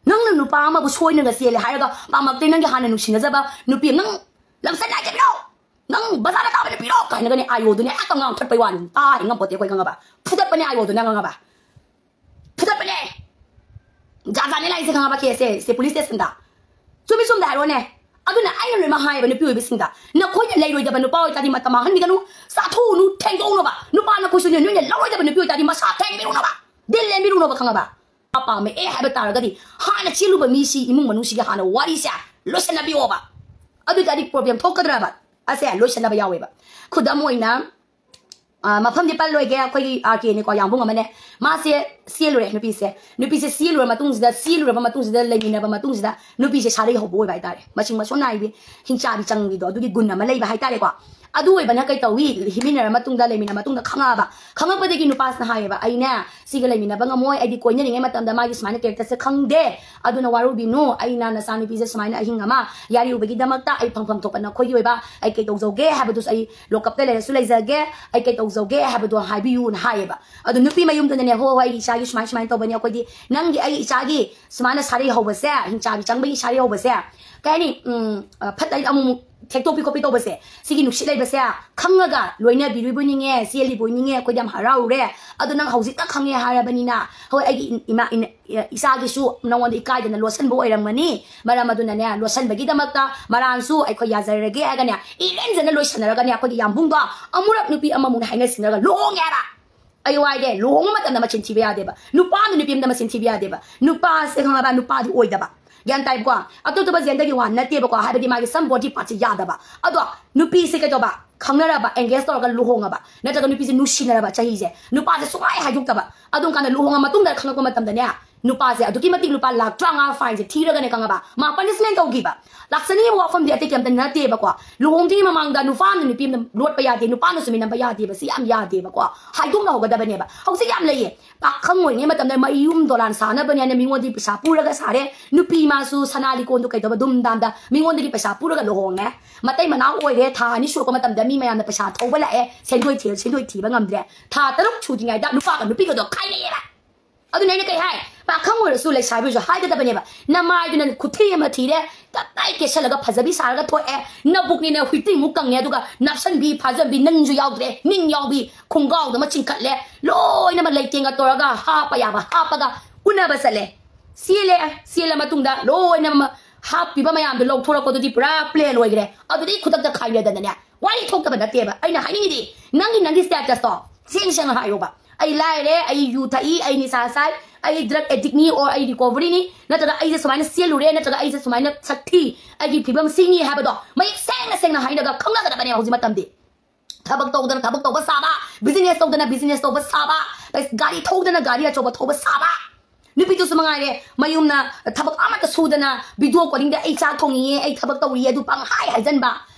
ꯅꯪꯅ ꯅꯨꯄꯥ ꯑꯃꯕꯨ ꯁꯣꯏꯅꯒ ꯆꯦꯜꯂꯦ ꯍꯥꯏꯔꯒ ꯄꯥꯝꯃꯛꯇꯦ, ꯅꯪꯒꯤ ꯍꯥꯟꯅ ꯅꯨꯡꯁꯤꯅꯖꯕ ꯅꯨꯄꯤ ꯑꯃ, ꯅꯪ ꯂꯝꯆꯠ ꯅꯥꯏꯗꯕꯤꯔꯣ, ꯅꯪ ꯕꯖꯥꯔꯗ ꯇꯥꯕ ꯅꯨꯄꯤꯔꯣ ꯀꯥꯏꯅꯒꯅꯦ ꯑꯥꯏ ꯑꯣꯗꯨꯅꯦ ꯍꯦꯛꯇ ꯉꯥꯡꯊꯠꯄꯩ ꯋꯥꯅꯤ꯫ ꯇꯥ ꯍꯦꯛ ꯉꯝꯄꯣꯠꯇꯦ ꯑꯩꯈꯣꯏ ꯈꯪꯉꯕ꯫ ꯐꯨꯗꯠꯄꯅꯦ ꯑꯥꯏ ꯑꯣꯗꯨꯅ ꯈꯪꯉꯕ꯫ ꯐꯨꯗꯠꯄꯅꯦ꯫ ꯖꯥꯠ ꯖꯥꯠꯅꯦ ꯂꯥꯛꯏꯁꯦ ꯈꯪꯉꯕ? ꯀꯦꯁꯁꯦ ꯁꯦ ꯄꯨꯂꯤꯁ ꯁ꯭ꯇꯦꯁꯟꯗ꯫ ꯆꯨꯝꯃꯤ ꯆꯨꯝꯗ ꯍꯥꯏꯔꯣꯅꯦ꯫ ꯑꯗꯨꯅ ꯑꯩꯅ ꯂꯣꯏꯅꯃꯛ ꯍꯥꯏꯌꯦꯕ ꯅꯨꯄꯤ ꯑꯣꯏꯕꯁꯤꯡꯗ, ꯅꯈꯣꯏꯅ ꯂꯩꯔꯣꯏꯗꯕ ꯅꯨꯄꯥ ꯑꯣꯏꯇꯥꯔꯗꯤ ꯃꯇꯝ ꯃꯥꯡꯍꯟꯕꯤꯒꯅꯨ, ꯆꯥꯊꯣꯛꯎꯅꯨ, ꯊꯦꯡꯗꯣꯛꯎꯅꯕ꯫ ꯅꯨꯄꯥ ꯅꯈꯣꯏꯁꯨꯅꯦ, ꯅꯣꯏꯅ ꯂꯧꯔꯣꯏꯗꯕ ꯅꯨꯄꯤ ꯑꯣꯏꯇꯥꯔꯗꯤ ꯃꯁꯥ ꯊꯦꯡꯕꯤꯔꯨꯅꯕ, ꯗꯤꯜ ꯂꯦꯟꯕꯤꯔꯨꯅꯕ ꯈꯪꯉꯕ? ꯄꯥꯝꯃꯛꯑꯦ ꯍꯥꯏꯕ ꯇꯥꯔꯒꯗꯤ ꯍꯥꯟꯅ ꯆꯦꯜꯂꯨꯕ ꯃꯤꯁꯤ ꯏꯃꯨꯡ ꯃꯅꯨꯡꯁꯤꯒꯤ ꯍꯥꯟꯅ ꯋꯥꯔꯤꯁꯦ ꯂꯣꯏꯁꯤꯟꯅꯕꯤꯌꯣꯕ꯫ ꯑꯗꯨ ꯑꯣꯏꯇꯥꯔꯗꯤ ꯄ꯭ꯔꯣꯕ꯭ꯂꯦꯝ ꯊꯣꯛꯀꯗ꯭ꯔꯕ? ꯑꯁꯦ ꯂꯣꯏꯁꯤꯟꯅꯕ ꯌꯥꯎꯋꯦꯕ꯫ ꯈꯨꯗꯝ ꯑꯣꯏꯅ, ꯑ, ꯃꯐꯝꯗꯤ ꯄꯜꯂꯣꯏꯒꯦ, ꯑꯩꯈꯣꯏꯒꯤ ꯑꯥꯔ ꯀꯦꯅꯤꯀꯣ, ꯌꯥꯝꯕꯨꯡ ꯑꯃꯅꯦ, ꯃꯥꯁꯦ ꯆꯦꯜꯂꯨꯔꯦ ꯅꯨꯄꯤꯁꯦ꯫ ꯅꯨꯄꯤꯁꯦ ꯆꯦꯜꯂꯨꯔ ꯃꯇꯨꯡꯁꯤꯗ, ꯆꯦꯜꯂꯨꯔꯕ ꯃꯇꯨꯡꯁꯤꯗ, ꯂꯩꯃꯤꯟꯅꯕ ꯃꯇꯨꯡꯁꯤꯗ ꯅꯨꯄꯤꯁꯦ ꯁꯥꯔꯩ ꯍꯧꯕ ꯑꯣꯏꯕ ꯍꯥꯏꯇꯥꯔꯦ꯫ ꯃꯆꯤꯡ ꯃꯁꯣꯟ ꯅꯥꯏꯕꯤ, ꯍꯤꯡꯆꯥꯕꯤ ꯆꯪꯕꯤꯗꯣ, ꯑꯗꯨꯒꯤ ꯒꯨꯟ ꯑꯃ ꯂꯩꯕ ꯍꯥꯏꯇꯥꯔꯦꯀꯣ꯫ ꯑꯗꯨ ꯑꯣꯏꯕꯅ ꯀꯩ ꯇꯧꯏ? ꯍꯤꯡꯃꯤꯟꯅꯔ ꯃꯇꯨꯡꯗ, ꯂꯩꯃꯤꯟꯅꯔ ꯃꯇꯨꯡꯗ ꯈꯪꯉꯛꯑꯕ꯫ ꯈꯪꯉꯛꯄꯗꯒꯤ ꯅꯨꯄꯥꯁꯤꯅ ꯍꯥꯏꯌꯦꯕ, "ꯑꯩꯅꯦ ꯁꯤꯒ ꯂꯩꯃꯤꯟꯅꯕ ꯉꯝꯃꯣꯏ, ꯑꯩꯗꯤ ꯀꯣꯏꯅꯔꯤꯉꯩ ꯃꯇꯝꯗ ꯃꯥꯒꯤ ꯁꯨꯃꯥꯏꯅ ꯀꯦꯔꯦꯛꯇꯔꯁꯦ ꯈꯪꯗꯦ, ꯑꯗꯨꯅ ꯋꯥꯔꯧꯕꯤꯅꯨ, ꯑꯩꯅ ꯅꯆꯥꯅꯨꯄꯤꯁꯦ ꯁꯨꯃꯥꯏꯅ ꯑꯍꯤꯡ ꯑꯃ ꯌꯥꯔꯤꯕꯒꯤꯗꯃꯛꯇ ꯑꯩ ꯐꯪꯐꯝ ꯊꯣꯛꯄ ꯅꯈꯣꯏꯒꯤ ꯑꯣꯏꯕ ꯑꯩ ꯀꯩ ꯇꯧꯖꯧꯒꯦ ꯍꯥꯏꯕꯗꯨꯁꯨ ꯑꯩ ꯂꯣꯀꯞꯇ ꯂꯩꯔꯁꯨ ꯂꯩꯖꯒꯦ, ꯑꯩ ꯀꯩ ꯇꯧꯖꯧꯒꯦ ꯍꯥꯏꯕꯗꯣ ꯍꯥꯏꯕꯤꯌꯨꯅ" ꯍꯥꯏꯌꯦꯕ꯫ ꯑꯗꯣ ꯅꯨꯄꯤ ꯃꯌꯨꯝꯗꯨꯅꯅꯦ, "ꯍꯣ, ꯍꯣ, ꯑꯩꯒꯤ ꯏꯆꯥꯒꯤ ꯁꯨꯃꯥꯏ ꯁꯨꯃꯥꯏꯅ ꯇꯧꯕꯅꯤ, ꯑꯩꯈꯣꯏꯗꯤ ꯅꯪꯒꯤ, ꯑꯩꯒꯤ ꯏꯆꯥꯒꯤ ꯁꯨꯃꯥꯏꯅ ꯁꯥꯔꯩ ꯍꯧꯕꯁꯦ, ꯍꯤꯡꯆꯥꯕꯤ ꯆꯪꯕꯒꯤ ꯁꯥꯔꯩ ꯍꯧꯕꯁꯦ, ꯀꯩ ꯍꯥꯏꯅꯤ, ꯎꯝ, ꯑ, ꯐꯠꯇ ꯍꯥꯏꯗꯤ ꯑꯃꯨꯛ ꯑꯃꯨꯛ ꯊꯦꯛꯇꯣꯛꯄꯤ ꯈꯣꯠꯄꯤ ꯇꯧꯕꯁꯦ, ꯁꯤꯒꯤ ꯅꯨꯡꯁꯤꯠ ꯂꯩꯕꯁꯦ ꯈꯪꯉꯒ ꯂꯣꯏꯅꯕꯤꯔꯤꯕꯣꯏ ꯅꯤꯡꯉꯦ, ꯆꯦꯜꯂꯤꯕꯣꯏ ꯅꯤꯡꯉꯦ, ꯑꯩꯈꯣꯏꯗꯤ ꯌꯥꯝ ꯍꯔꯥꯎꯔꯦ꯫ ꯑꯗꯣ ꯅꯪ ꯍꯧꯖꯤꯛꯇ ꯈꯪꯉꯦ ꯍꯥꯏꯔꯕꯅꯤꯅ, ꯍꯣꯏ, ꯑꯩꯒꯤ ꯏ-, ꯏꯃꯥ, ꯏꯅ-, ꯏ-, ꯏꯆꯥꯒꯤꯁꯨ ꯅꯉꯣꯟꯗ ꯏꯀꯥꯏꯗꯅ ꯂꯣꯠꯁꯟꯕ ꯑꯣꯏꯔꯝꯒꯅꯤ, ꯃꯔꯝ ꯑꯗꯨꯅꯅꯦ, ꯂꯣꯠꯁꯟꯕꯒꯤꯗꯃꯛꯇ ꯃꯔꯥꯟꯁꯨ ꯑꯩꯈꯣꯏ ꯌꯥꯖꯔꯒꯦ" ꯍꯥꯏꯔꯒꯅꯦ, ꯏꯔꯦꯟꯖꯅ ꯂꯣꯏꯁꯟꯅꯔꯒꯅꯦ, ꯑꯩꯈꯣꯏꯒꯤ ꯌꯥꯝꯕꯨꯡꯗꯣ ꯑꯃꯨꯔꯛ ꯅꯨꯄꯤ ꯑꯃꯃꯨꯛꯅ ꯍꯥꯏꯅꯁꯤꯟꯅꯔꯒ ꯂꯨꯍꯣꯡꯉꯦ ꯍꯥꯏꯕ꯫ ꯑꯩ ꯋꯥꯏꯒꯦ, ꯂꯨꯍꯣꯡꯕ ꯃꯇꯝꯗ ꯃꯆꯤꯟ ꯊꯤꯕ ꯌꯥꯗꯦꯕ꯫ ꯅꯨꯄꯥ ꯑꯃꯅ ꯅꯨꯄꯤ ꯑꯃꯗ ꯃꯆꯤꯟ ꯊꯤꯕ ꯌꯥꯗꯦꯕ꯫ ꯅꯨꯄꯥꯁꯦ ꯈꯪꯉꯕ, ꯅꯨꯄꯥꯗꯤ ꯑꯣꯏꯗꯕ꯫ ꯒ꯭ꯌꯥꯟ ꯇꯥꯏꯕꯀꯣ? ꯑꯇꯣꯞ ꯑꯇꯣꯞꯄ ꯖꯦꯟꯗꯔꯒꯤ ꯋꯥ ꯅꯠꯇꯦꯕꯀꯣ, ꯍꯥꯏꯕꯗꯤ ꯃꯥꯒꯤ some body partꯁꯦ ꯌꯥꯗꯕ꯫ ꯑꯗꯣ ꯅꯨꯄꯤꯁꯦ ꯀꯩꯗꯧꯕ? ꯈꯪꯅꯔꯕ, engage ꯇꯧꯔꯒ ꯂꯨꯍꯣꯡꯉꯕ, ꯅꯠꯇ꯭ꯔꯒ ꯅꯨꯄꯤꯁꯦ ꯅꯨꯡꯁꯤꯅꯔꯕ ꯆꯍꯤꯁꯦ, ꯅꯨꯄꯥꯁꯦ ꯁꯨꯡꯍꯥꯏ ꯍꯥꯏꯗꯣꯛꯇꯕ, ꯑꯗꯨꯝ ꯀꯥꯟꯗ ꯂꯨꯍꯣꯡꯉ ꯃꯇꯨꯡꯗ ꯈꯪꯉꯛꯄ ꯃꯇꯝꯗꯅꯦ, ꯅꯨꯄꯥꯁꯦ ꯑꯗꯨꯛꯀꯤ ꯃꯇꯤꯛ ꯂꯨꯄꯥ ꯂꯥꯛ ꯇꯔꯥꯃꯉꯥ fineꯁꯦ ꯊꯤꯔꯒꯅꯦ, ꯈꯪꯉꯕ, ꯃꯥ punishment ꯇꯧꯈꯤꯕ꯫ ꯂꯥꯛꯆꯅꯤꯡꯉꯤꯕ ꯋꯥꯐꯝꯗꯤ ꯑꯇꯩ ꯀꯩꯝꯇ ꯅꯠꯇꯦꯕꯀꯣ꯫ ꯂꯨꯍꯣꯡꯗ꯭ꯔꯤꯉꯩ ꯃꯃꯥꯡꯗ ꯅꯨꯄꯥ ꯑꯃꯅ ꯅꯨꯄꯤ ꯑꯃꯅ ꯂꯣꯠꯄ ꯌꯥꯗꯦ, ꯅꯨꯄꯥꯅꯁꯨ ꯃꯤ ꯅꯝꯕ ꯌꯥꯗꯦꯕ꯫ ꯁꯤ ꯌꯥꯝ ꯌꯥꯗꯦꯕꯀꯣ, ꯍꯥꯏꯗꯣꯛꯅꯍꯧꯒꯗꯕꯅꯦꯕ꯫ ꯍꯧꯖꯤꯛ ꯌꯥꯝ ꯂꯩꯌꯦ, ꯄꯥꯈꯪ ꯑꯣꯏꯔꯤꯉꯩ ꯃꯇꯝꯗ ꯃꯌꯨꯝ ꯗꯣꯂꯥꯟ ꯁꯥꯅꯕꯅꯦꯅ ꯃꯤꯉꯣꯟꯗꯒꯤ ꯄꯩꯁꯥ ꯄꯨꯔꯒ ꯁꯥꯔꯦ, ꯅꯨꯄꯤ ꯃꯥꯁꯨ ꯁꯅꯥ ꯂꯤꯀꯣꯟꯗꯣ ꯀꯩꯗꯧꯕ ꯗꯨꯝ ꯗꯥꯝꯗ ꯃꯤꯉꯣꯟꯗꯒꯤ ꯄꯩꯁꯥ ꯄꯨꯔꯒ ꯂꯨꯍꯣꯡꯉꯦ꯫ ꯃꯇꯩ ꯃꯅꯥꯎ ꯑꯣꯏꯔꯦ, ꯊꯥ ꯑꯅꯤ ꯁꯨꯔꯛꯄ ꯃꯇꯝꯗ ꯃꯤ ꯃꯌꯥꯝꯅ ꯄꯩꯁꯥ ꯊꯧꯕ ꯂꯥꯛꯑꯦ, ꯁꯦꯟꯗꯣꯏ ꯊꯤꯕ, ꯁꯦꯟꯗꯣꯏ ꯊꯤꯕ ꯉꯝꯗ꯭ꯔꯦ꯫ ꯊꯥ ꯇꯔꯨꯛ ꯁꯨꯗ꯭ꯔꯤꯉꯩꯗ ꯅꯨꯄꯥꯒ ꯅꯨꯄꯤꯒꯗꯣ ꯈꯥꯏꯅꯩꯌꯦꯕ꯫ ꯑꯗꯨꯅ ꯑꯩꯅ ꯀꯩ ꯍꯥꯏ, ꯄꯥꯈꯪ ꯑꯣꯏꯔꯁꯨ ꯂꯩꯁꯥꯕꯤ ꯑꯣꯏꯔꯁꯨ ꯍꯥꯏꯒꯗꯕꯅꯦꯕ, ꯅꯃꯥꯏꯗꯨꯅ ꯈꯨꯊꯤ ꯑꯃ ꯊꯤꯔꯦ, ꯇꯞꯇꯥꯏ ꯀꯦꯁꯜꯂꯒ ꯐꯖꯕꯤ ꯁꯥꯔꯒ ꯊꯣꯛꯑꯦ, ꯅꯕꯨꯛꯅꯤꯅ ꯍꯨꯏꯇꯤꯃꯨꯛ ꯀꯪꯉꯦ, ꯑꯗꯨꯒ ꯅꯞꯁꯟꯕꯤ ꯐꯥꯖꯟꯕꯤ ꯅꯪꯁꯨ ꯌꯥꯎꯗ꯭ꯔꯦ, ꯅꯤꯡ ꯌꯥꯎꯕꯤ ꯈꯣꯡꯒꯥꯎꯗ ꯑꯃ ꯆꯤꯡꯈꯠꯂꯦ, ꯂꯣꯏꯅꯃꯛ ꯂꯩꯇꯦꯡꯒ ꯇꯧꯔꯒ ꯍꯥꯞꯄ ꯌꯥꯕ ꯍꯥꯞꯄꯒ ꯎꯅꯕ ꯆꯠꯂꯦ꯫ ꯆꯦꯜꯂꯦ, ꯆꯦꯜꯂ ꯃꯇꯨꯡꯗ ꯂꯣꯏꯅꯃꯛ ꯍꯥꯞꯄꯤꯕ ꯃꯌꯥꯝꯗꯣ ꯂꯧꯊꯣꯔꯛꯄꯗꯨꯗꯤ ꯄꯨꯔꯥ plain ꯑꯣꯏꯈ꯭ꯔꯦ꯫ ꯑꯗꯨꯗꯤ ꯈꯨꯗꯛꯇ ꯈꯥꯏꯅꯗꯅꯅꯦ, ꯋꯥꯔꯤ ꯊꯣꯛꯇꯕ ꯅꯠꯇꯦꯕ꯫ ꯑꯩꯅ ꯍꯥꯏꯅꯤꯡꯉꯤꯗꯤ, ꯅꯪꯒꯤ, ꯅꯪꯒꯤ statusꯇꯣ ꯁꯦꯡ ꯁꯦꯡꯅ ꯍꯥꯏꯌꯣꯕ꯫ "ꯑꯩ ꯂꯥꯏꯔꯦ, ꯑꯩ ꯌꯨ ꯊꯛꯏ, ꯑꯩ ꯅꯤꯁꯥ ꯆꯥꯏ, ꯑꯩ drug addictꯅꯤ, or ꯑꯩ recoveryꯅꯤ, ꯅꯠꯇ꯭ꯔꯒ ꯑꯩꯁꯦ ꯁꯨꯃꯥꯏꯅ ꯆꯦꯜꯂꯨꯔꯦ, ꯅꯠꯇ꯭ꯔꯒ ꯑꯩꯁꯦ ꯁꯨꯃꯥꯏꯅ ꯁꯛ ꯊꯤ, ꯑꯩꯒꯤ ꯐꯤꯕꯝ ꯁꯤꯅꯤ" ꯍꯥꯏꯕꯗꯣ ꯃꯌꯦꯛ ꯁꯦꯡꯅ ꯁꯦꯡꯅ ꯍꯥꯏꯅꯒ ꯈꯪꯅꯒꯗꯕꯅꯦ ꯍꯧꯖꯤꯛ ꯃꯇꯝꯗꯤ꯫ ꯊꯕꯛ ꯇꯧꯗꯅ ꯊꯕꯛ ꯇꯧꯕ ꯁꯥꯕ, business ꯇꯧꯗꯅ business ꯇꯧꯕ ꯁꯥꯕ, ꯄꯩ-, ꯒꯥꯔꯤ ꯊꯧꯗꯅ ꯒꯥꯔꯤ ꯑꯆꯧꯕ ꯊꯧꯕ ꯁꯥꯕ꯫ ꯅꯨꯄꯤꯗꯨꯁꯨ ꯃꯉꯥꯏꯔꯦ, ꯃꯌꯨꯝꯅ ꯊꯕꯛ ꯑꯃꯠꯇ ꯁꯨꯗꯅ video callingꯗ "ꯑꯩ ꯆꯥꯛ ꯊꯣꯡꯉꯤꯌꯦ, ꯑꯩ ꯊꯕꯛ ꯇꯧꯔꯤꯌꯦ" ꯑꯗꯨ ꯄꯪꯍꯥꯏ ꯍꯥꯏꯖꯟꯕ꯫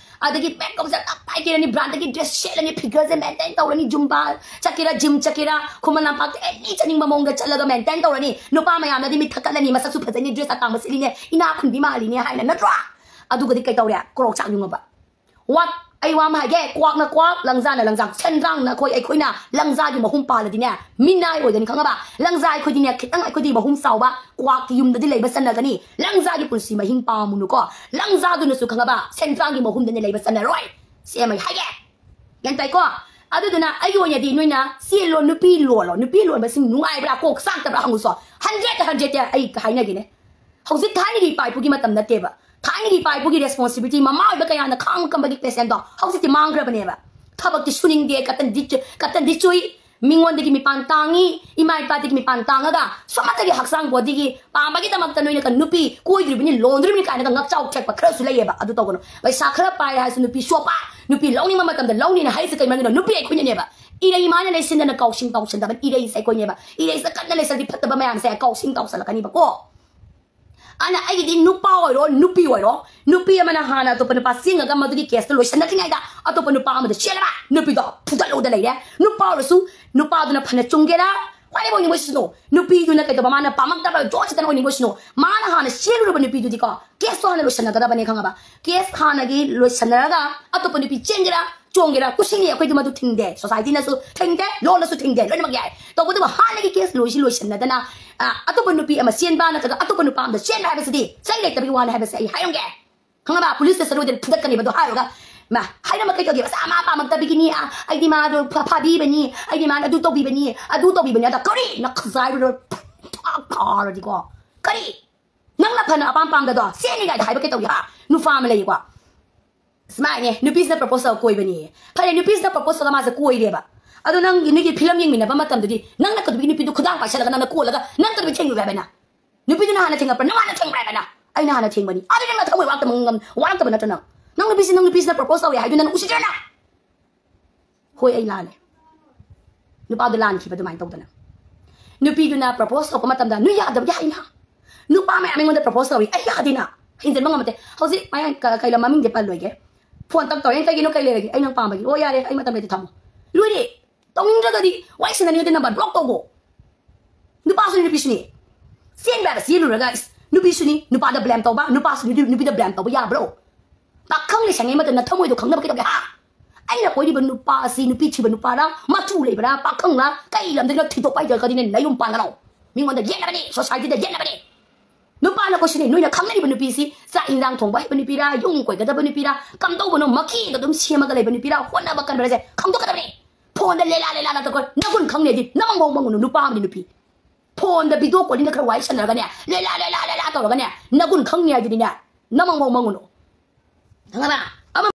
ꯑꯗꯒꯤ backupꯁꯦ ꯇꯞ ꯄꯥꯏ ꯀꯦꯔꯅꯤ, brandꯗꯒꯤ dress ꯁꯦꯠꯂꯅꯤ, figureꯁꯦ maintain ꯇꯧꯔꯅꯤ, Zumba ꯆꯠꯀꯦꯔꯥ, gym ꯆꯠꯀꯦꯔꯥ, ꯈꯨꯃꯟ ꯂꯝꯄꯥꯛꯇ any ꯆꯠꯅꯤꯡꯕ ꯃꯑꯣꯡꯗ ꯆꯠꯂꯒ maintain ꯇꯧꯔꯅꯤ꯫ ꯅꯨꯄꯥ ꯃꯌꯥꯝꯅꯗꯤ ꯃꯤꯠ ꯊꯛꯀꯠꯂꯅꯤ, "ꯃꯁꯛꯁꯨ ꯐꯖꯩꯅꯦ, dress ꯑꯇꯥꯡꯕ ꯁꯦꯠꯂꯤꯅꯦ, ꯏꯅꯥꯛ ꯈꯨꯟꯕꯤ ꯃꯥꯜꯂꯤꯅꯦ" ꯍꯥꯏꯅ, ꯅꯠꯇ꯭ꯔꯣ? ꯑꯗꯨꯒꯗꯤ ꯀꯩ ꯇꯧꯔꯦ? ꯀ꯭ꯔꯣꯛ ꯆꯥꯛ ꯌꯨꯡꯉꯕ꯫ What? ꯑꯩ ꯋꯥ ꯑꯃ ꯍꯥꯏꯒꯦ, ꯀ꯭ꯋꯥꯛꯅ ꯀ꯭ꯋꯥꯛ, ꯂꯪꯖꯥꯅ ꯂꯪꯖꯥ, ꯁꯦꯟꯗ꯭ꯔꯥꯡꯅ ꯑꯩꯈꯣꯏ, ꯑꯩꯈꯣꯏꯅ ꯂꯪꯖꯥꯒꯤ ꯃꯍꯨꯝ ꯄꯥꯜꯂꯗꯤꯅꯦ, ꯃꯤꯅꯥꯏ ꯑꯣꯏꯒꯅꯤ, ꯈꯪꯉꯕ? ꯂꯪꯖꯥ ꯑꯩꯈꯣꯏꯗꯤꯅꯦ, ꯈꯤꯇꯪ ꯑꯩꯈꯣꯏꯗꯤ ꯃꯍꯨꯝ ꯆꯥꯎꯕ, ꯀ꯭ꯋꯥꯛꯀꯤ ꯌꯨꯝꯗꯗꯤ ꯂꯩꯕ ꯆꯟꯅꯒꯅꯤ꯫ ꯂꯪꯖꯥꯒꯤ ꯄꯨꯟꯁꯤ ꯃꯍꯤꯡ ꯄꯥꯝꯃꯨꯅꯨꯀꯣ꯫ ꯂꯪꯖꯥꯗꯨꯅꯁꯨ, ꯈꯪꯉꯕ, ꯁꯦꯟꯗ꯭ꯔꯥꯡꯒꯤ ꯃꯍꯨꯝꯗꯅꯦ ꯂꯩꯕ ꯆꯟꯅꯔꯣꯏ꯫ ꯁꯤ ꯑꯃ ꯑꯩ ꯍꯥꯏꯒꯦ꯫ ꯒ꯭ꯌꯥꯟ ꯇꯥꯏꯀꯣ? ꯑꯗꯨꯗꯨꯅ ꯑꯩꯒꯤ ꯑꯣꯏꯅꯗꯤ ꯅꯣꯏꯅ ꯆꯦꯜꯂꯣ, ꯅꯨꯄꯤ ꯂꯣꯜꯂꯣ, ꯅꯨꯄꯤ ꯂꯣꯟꯕꯁꯤ ꯅꯨꯡꯉꯥꯏꯕ꯭ꯔꯥ, ꯀꯣꯛ ꯆꯥꯛꯇꯕ꯭ꯔꯥ ꯍꯪꯉꯨꯁꯣ꯫ Hundredꯇ hundredꯇ ꯑꯩ ꯍꯥꯏꯅꯒꯦꯅꯦ꯫ ꯍꯧꯖꯤꯛ ꯊꯥꯏꯅꯒꯤ ꯏꯄꯥ ꯏꯄꯨꯒꯤ ꯃꯇꯝ ꯅꯠꯇꯦꯕ꯫ ꯊꯥꯏꯅꯒꯤ ꯏꯄꯥ ꯏꯄꯨꯒꯤ responsibility, ꯃꯃꯥ ꯑꯣꯏꯕ ꯀꯌꯥꯅ ꯈꯥꯡ ꯀꯝꯕꯒꯤ patientꯗꯣ ꯍꯧꯖꯤꯛꯇꯤ ꯃꯥꯡꯈ꯭ꯔꯕꯅꯦꯕ꯫ ꯊꯕꯛꯇꯤ ꯁꯨꯅꯤꯡꯗꯦ, ꯀꯇꯟꯗꯤ ꯆꯨ-, ꯀꯇꯟꯗꯤ ꯆꯨꯏ, ꯃꯤꯉꯣꯟꯗꯒꯤ ꯃꯤꯄꯥꯟ ꯇꯥꯡꯉꯤ, ꯏꯃꯥ ꯏꯄꯥꯗꯒꯤ ꯃꯤꯄꯥꯟ ꯇꯥꯡꯉꯒ ꯁꯣꯝꯗꯒꯤ ꯍꯛꯆꯥꯡ ꯕꯣꯗꯤꯒꯤ ꯄꯥꯝꯕꯒꯤꯗꯃꯛꯇ ꯅꯣꯏꯅ ꯀ-, ꯅꯨꯄꯤ ꯀꯣꯏꯗ꯭ꯔꯤꯕꯅꯤ, ꯂꯣꯟꯗ꯭ꯔꯤꯕꯅꯤ ꯀꯥꯏꯅꯒ ꯉꯛꯆꯥꯎ ꯊꯦꯛꯄ ꯈꯔꯁꯨ ꯂꯩꯌꯦꯕ꯫ ꯑꯗꯨ ꯇꯧꯒꯅꯨ꯫ ꯄꯩꯁꯥ ꯈꯔ ꯄꯥꯏꯔꯦ ꯍꯥꯏꯔꯁꯨ ꯅꯨꯄꯤ ꯁꯣꯞꯄ, ꯅꯨꯄꯤ ꯂꯧꯅꯤꯡꯕ ꯃꯇꯝꯗ ꯂꯧꯅꯤꯅ ꯍꯥꯏꯔꯤꯁꯦ ꯀꯩ ꯃꯔꯝꯒꯤꯅꯣ? ꯅꯨꯄꯤ ꯑꯩꯈꯣꯏꯅꯅꯦꯕ꯫ ꯏꯔꯩ ꯃꯥꯅ ꯂꯩꯁꯤꯟꯗꯅ ꯀꯥꯎꯁꯤꯡ ꯀꯥꯎꯁꯟꯗꯕ ꯏꯔꯩꯁꯦ ꯑꯩꯈꯣꯏꯅꯦꯕ꯫ ꯏꯔꯩꯁꯦ ꯀꯟꯅ ꯂꯩꯁꯜꯂꯗꯤ ꯐꯠꯇꯕ ꯃꯌꯥꯝꯁꯦ ꯀꯥꯎꯁꯤꯡ ꯀꯥꯎꯁꯜꯂꯛꯀꯅꯤꯕꯀꯣ꯫ ꯑꯗꯨꯅ ꯑꯩꯒꯤꯗꯤ ꯅꯨꯄꯥ ꯑꯣꯏꯔꯣ, ꯅꯨꯄꯤ ꯑꯣꯏꯔꯣ, ꯅꯨꯄꯤ ꯑꯃꯅ ꯍꯥꯟꯅ ꯑꯇꯣꯞꯄ ꯅꯨꯄꯥ ꯆꯦꯡꯉꯒ ꯃꯗꯨꯒꯤ ꯀꯦꯁꯇꯣ ꯂꯣꯏꯁꯟꯅꯗ꯭ꯔꯤꯉꯩꯗ ꯑꯇꯣꯞꯄ ꯅꯨꯄꯥ ꯑꯃꯗ ꯆꯦꯜꯂꯕ, ꯅꯨꯄꯤꯗꯣ ꯐꯨꯗꯠꯂꯧꯗ ꯂꯩꯔꯦ꯫ ꯅꯨꯄꯥ ꯑꯣꯏꯔꯁꯨ ꯅꯨꯄꯥꯗꯨꯅ ꯐꯅ ꯆꯨꯝꯒꯦꯔꯥ, ꯋꯥꯔꯤꯕ ꯑꯣꯏꯅꯤꯡꯕ ꯑꯣꯏꯁꯅꯨ, ꯅꯨꯄꯤꯗꯨꯅ ꯀꯩꯗꯧꯕ, ꯃꯥꯅ ꯄꯥꯝꯃꯛꯇꯕ ꯖꯣꯠ ꯆꯠꯇꯅ ꯑꯣꯏꯅꯤꯡꯕ ꯑꯣꯏꯁꯅꯨ, ꯃꯥꯅ ꯍꯥꯟꯅ ꯆꯦꯜꯂꯨꯔꯕ ꯅꯨꯄꯤꯗꯨꯗꯤꯀꯣ, ꯀꯦꯁꯇꯣ ꯍꯥꯟꯅ ꯂꯣꯏꯁꯟꯅꯒꯗꯕꯅꯦ, ꯈꯪꯉꯕ? ꯀꯦꯁ ꯍꯥꯟꯅꯒꯤ ꯂꯣꯏꯁꯟꯅꯔꯒ ꯑꯇꯣꯞꯄ ꯅꯨꯄꯤ ꯆꯦꯟꯒꯦꯔꯥ, ꯆꯣꯡꯒꯦꯔꯥ, ꯀꯨꯁꯤꯅꯤ, ꯑꯩꯈꯣꯏꯗꯤ ꯃꯗꯨ ꯊꯤꯡꯗꯦ, ꯁꯣꯁꯥꯏꯇꯤꯅꯁꯨ ꯊꯤꯡꯗꯦ, ꯂꯣꯅꯁꯨ ꯊꯤꯡꯗꯦ, ꯂꯣꯏꯅꯃꯛ ꯌꯥꯏ꯫ ꯇꯧꯕꯇꯕꯨ ꯍꯥꯟꯅꯒꯤ ꯀꯦꯁ ꯂꯣꯏꯁꯤ ꯂꯣꯏꯁꯟꯅꯗꯅ, ꯑ, ꯑꯇꯣꯞꯄ ꯅꯨꯄꯤ ꯑꯃ ꯆꯦꯟꯕ ꯅꯠꯇ꯭ꯔꯒ ꯑꯇꯣꯞꯄ ꯅꯨꯄꯥ ꯑꯃꯗ ꯆꯦꯟꯕ ꯍꯥꯏꯕꯁꯤꯗꯤ ꯆꯩ ꯂꯩꯇꯕꯒꯤ ꯋꯥꯅꯤ ꯍꯥꯏꯕꯁꯦ ꯑꯩ ꯍꯥꯏꯔꯝꯒꯦ꯫ ꯈꯪꯉꯕ? ꯄꯨꯂꯤꯁꯇ ꯆꯠꯂꯨꯗꯅ ꯐꯨꯗꯠꯀꯅꯦꯕ ꯑꯗꯣ ꯍꯥꯏꯔꯨꯔꯒ꯫ ꯃꯥ, ꯍꯥꯏꯔꯝꯕ ꯀꯩ ꯇꯧꯒꯦꯕ? ꯑꯁ, ꯃꯥ ꯄꯥꯝꯃꯛꯇꯕꯒꯤꯅꯤ, ꯑ, ꯑꯩꯗꯤ ꯃꯥꯗꯣ ꯐ-, ꯐꯥꯕꯤꯕꯅꯤ, ꯑꯩꯗꯤ ꯃꯥꯅ ꯑꯗꯨ ꯇꯧꯕꯤꯕꯅꯤ, ꯑꯗꯨ ꯇꯧꯕꯤꯕꯅꯤ, ꯑꯗ ꯀꯔꯤ? ꯅꯈꯖꯥꯏꯗꯨꯗ ꯐꯥꯔꯗꯤꯀꯣ꯫ ꯀꯔꯤ? ꯅꯪꯅ ꯐꯅ ꯑꯄꯥꯝ ꯄꯥꯝꯗꯗꯣ ꯆꯦꯟꯅꯤ ꯀꯥꯏꯗ ꯍꯥꯏꯕ ꯀꯩ ꯇꯧꯒꯦ? ꯍꯥ? ꯅꯨꯄꯥ ꯑꯃ ꯂꯩꯌꯦꯀꯣ꯫ ꯁꯨꯃꯥꯏꯅꯦ, ꯅꯨꯄꯤꯁꯤꯅ ꯄ꯭ꯔꯄꯣꯁ ꯇꯧꯔ ꯀꯣꯏꯕꯅꯦ꯫ ꯐꯔꯦ, ꯅꯨꯄꯤꯁꯤꯅ ꯄ꯭ꯔꯄꯣꯁ ꯇꯧꯔꯒ ꯃꯥꯁꯦ ꯀꯣꯏꯔꯦꯕ꯫ ꯑꯗꯣ ꯅꯪꯒꯤ, ꯅꯣꯏꯒꯤ ꯐꯤꯂꯝ ꯌꯦꯡꯃꯤꯟꯅꯕ ꯃꯇꯝꯗꯗꯤ ꯅꯪꯅ ꯀꯩꯗꯧꯕꯒꯤ ꯅꯨꯄꯤꯗꯨ ꯈꯨꯗꯥꯡ ꯄꯥꯏꯁꯜꯂꯒ ꯅꯪꯅ ꯀꯣꯜꯂꯒ ꯅꯪ ꯀꯩꯗꯧꯕꯒꯤ ꯊꯦꯡꯂꯨꯏ ꯍꯥꯏꯕ ꯅꯪ? ꯅꯨꯄꯤꯗꯨꯅ ꯍꯥꯟꯅ ꯊꯦꯡꯉꯛꯄ꯭ꯔꯥ? ꯅꯪ ꯍꯥꯟꯅ ꯊꯦꯡꯕ꯭ꯔꯥ ꯍꯥꯏꯕ ꯅꯪ? ꯑꯩꯅ ꯍꯥꯟꯅ ꯊꯦꯡꯕꯅꯤ꯫ ꯑꯗꯨꯗꯤ ꯅꯪꯅ ꯊꯃꯣꯏ ꯋꯥꯔꯛꯇꯕ ꯉꯝ-, ꯋꯥꯔꯛꯇꯕ ꯅꯠꯇ꯭ꯔꯣ ꯅꯪ? ꯅꯪ ꯅꯨꯄꯤꯁꯤ, ꯅꯪ ꯅꯨꯄꯤꯁꯤꯅ ꯄ꯭ꯔꯄꯣꯁ ꯇꯧꯔꯦ ꯍꯥꯏꯗꯨ ꯅꯪ ꯎꯁꯤꯠꯇ꯭ꯔꯥ ꯅꯪ? ꯍꯣꯏ, ꯑꯩ ꯂꯥꯜꯂꯦ꯫ ꯅꯨꯄꯥꯗꯣ ꯂꯥꯟꯈꯤꯕ ꯑꯗꯨꯃꯥꯏꯅ ꯇꯧꯗꯅ꯫ ꯅꯨꯄꯤꯗꯨꯅ ꯄ꯭ꯔꯄꯣꯁ ꯇꯧꯔꯛꯄ ꯃꯇꯝꯗ ꯅꯣꯏ ꯌꯥꯗꯕꯒꯤ ꯍꯥꯏꯅ꯫ ꯅꯨꯄꯥ ꯃꯌꯥꯝ ꯑꯩꯉꯣꯟꯗ ꯄ꯭ꯔꯄꯣꯁ ꯇꯧꯔꯤ꯫ ꯑꯩ ꯌꯥꯗꯦꯅ꯫ ꯍꯦꯟꯖꯟꯕ ꯉꯝꯃꯠꯇꯦ꯫ ꯍꯧꯖꯤꯛ ꯃꯌꯥꯡ ꯀ-, ꯀꯩ ꯂꯝ ꯃꯃꯤꯡꯗꯤ ꯄꯜꯂꯣꯏꯒꯦ꯫ ꯐꯣꯟ ꯇꯛ ꯇꯧꯔꯦ꯫ ꯀꯩꯒꯤꯅꯣ, ꯀꯩ ꯂꯩꯔꯒꯦ? ꯑꯩ ꯅꯪ ꯄꯥꯝꯕꯒꯤ꯫ ꯑꯣ, ꯌꯥꯔꯦ, ꯑꯩ ꯃꯇꯝ ꯂꯩꯇꯦ, ꯊꯝꯃꯣ꯫ ꯂꯣꯏꯔꯦ꯫ ꯇꯧꯅꯤꯡꯗ꯭ꯔꯒꯗꯤ ꯋꯥꯔꯤ ꯁꯥꯟꯅꯅꯤꯡꯉꯗꯤ ꯅꯝꯕꯔ ꯕ꯭ꯂꯣꯛ ꯇꯧꯒꯣ꯫ ꯅꯨꯄꯥꯁꯨꯅꯤ, ꯅꯨꯄꯤꯁꯨꯅꯤ꯫ ꯆꯦꯟꯕ ꯍꯥꯏꯕ ꯆꯦꯜꯂꯨꯔꯒ, ꯏꯁ, ꯅꯨꯄꯤꯁꯨꯅꯤ, ꯅꯨꯄꯥꯗ ꯕ꯭ꯂꯦꯝ ꯇꯧꯕ, ꯅꯨꯄꯥꯁꯨ ꯅꯨꯄꯤ-, ꯅꯨꯄꯤꯗ ꯕ꯭ꯂꯦꯝ ꯇꯧꯕ ꯌꯥꯕ꯭ꯔꯣ? ꯄꯥꯈꯪ ꯂꯩꯁꯥꯉꯩ ꯃꯇꯝꯗ ꯊꯃꯣꯏꯗꯣ ꯈꯪꯅꯕ ꯀꯩꯗꯧꯒꯦ, ꯍꯥ? ꯑꯩꯅ ꯀꯣꯏꯔꯤꯕ ꯅꯨꯄꯥ ꯑꯁꯤ ꯅꯨꯄꯤ ꯊꯤꯕ ꯅꯨꯄꯥꯔꯥ, ꯃꯆꯨ ꯂꯩꯕꯔꯥ, ꯄꯥꯈꯪꯂꯥ, ꯀꯩ ꯂꯝꯗꯒꯤꯅꯣ ꯊꯤꯗꯣꯛꯄ ꯍꯩꯇ꯭ꯔꯒꯗꯤꯅꯦ ꯅꯌꯨꯝ ꯄꯥꯟꯒꯅꯣ꯫ ꯃꯤꯉꯣꯟꯗ ꯌꯦꯠꯅꯕꯅꯤ, ꯁꯣꯁꯥꯏꯇꯤꯗ ꯌꯦꯠꯅꯕꯅꯤ꯫ ꯅꯨꯄꯥꯅ ꯀꯣꯏꯁꯤꯅꯤ, ꯅꯣꯏꯅ ꯈꯪꯅꯔꯤꯕ ꯅꯨꯄꯤꯁꯤ ꯆꯥꯛ ꯏꯟꯖꯥꯡ ꯊꯣꯡꯕ ꯍꯩꯕ ꯅꯨꯄꯤꯔꯥ, ꯌꯨꯝ ꯀꯣꯏꯒꯗꯕ ꯅꯨꯄꯤꯔꯥ, ꯀꯝꯗꯧꯕꯅꯣ ꯃꯀꯤꯒ ꯑꯗꯨꯝ ꯁꯦꯝꯃꯒ ꯂꯩꯕ ꯅꯨꯄꯤꯔꯥ, ꯍꯣꯠꯅꯕ ꯀꯟꯕ꯭ꯔꯥꯁꯦ ꯈꯪꯗꯣꯛꯀꯗꯕꯅꯤ꯫ ꯐꯣꯟꯗ ꯂꯦꯂꯥ ꯂꯦꯂꯥ ꯂꯥꯛꯇ ꯀꯣꯏ, ꯅꯒꯨꯟ ꯈꯪꯅꯦꯗꯤ ꯅꯃꯪ ꯃꯑꯣꯡ ꯃꯪꯉꯨꯅꯨ, ꯅꯨꯄꯥ ꯑꯃꯗꯤ ꯅꯨꯄꯤ꯫ ꯐꯣꯟꯗ ꯚꯤꯗꯤꯑꯣ ꯀꯣꯂꯤꯡꯗ ꯈꯔ ꯋꯥꯔꯤ ꯁꯥꯟꯅꯔꯒꯅꯦ, ꯂꯦꯂꯥ ꯂꯦꯂꯥ ꯂꯦꯂꯥ ꯇꯧꯔꯒꯅꯦ, ꯅꯒꯨꯟ ꯈꯪꯅꯤ ꯍꯥꯏꯗꯨꯗꯤꯅꯦ, ꯅꯃꯪ ꯃꯑꯣꯡ ꯃꯪꯉꯨꯅꯨ꯫ ꯈꯪꯉꯕ?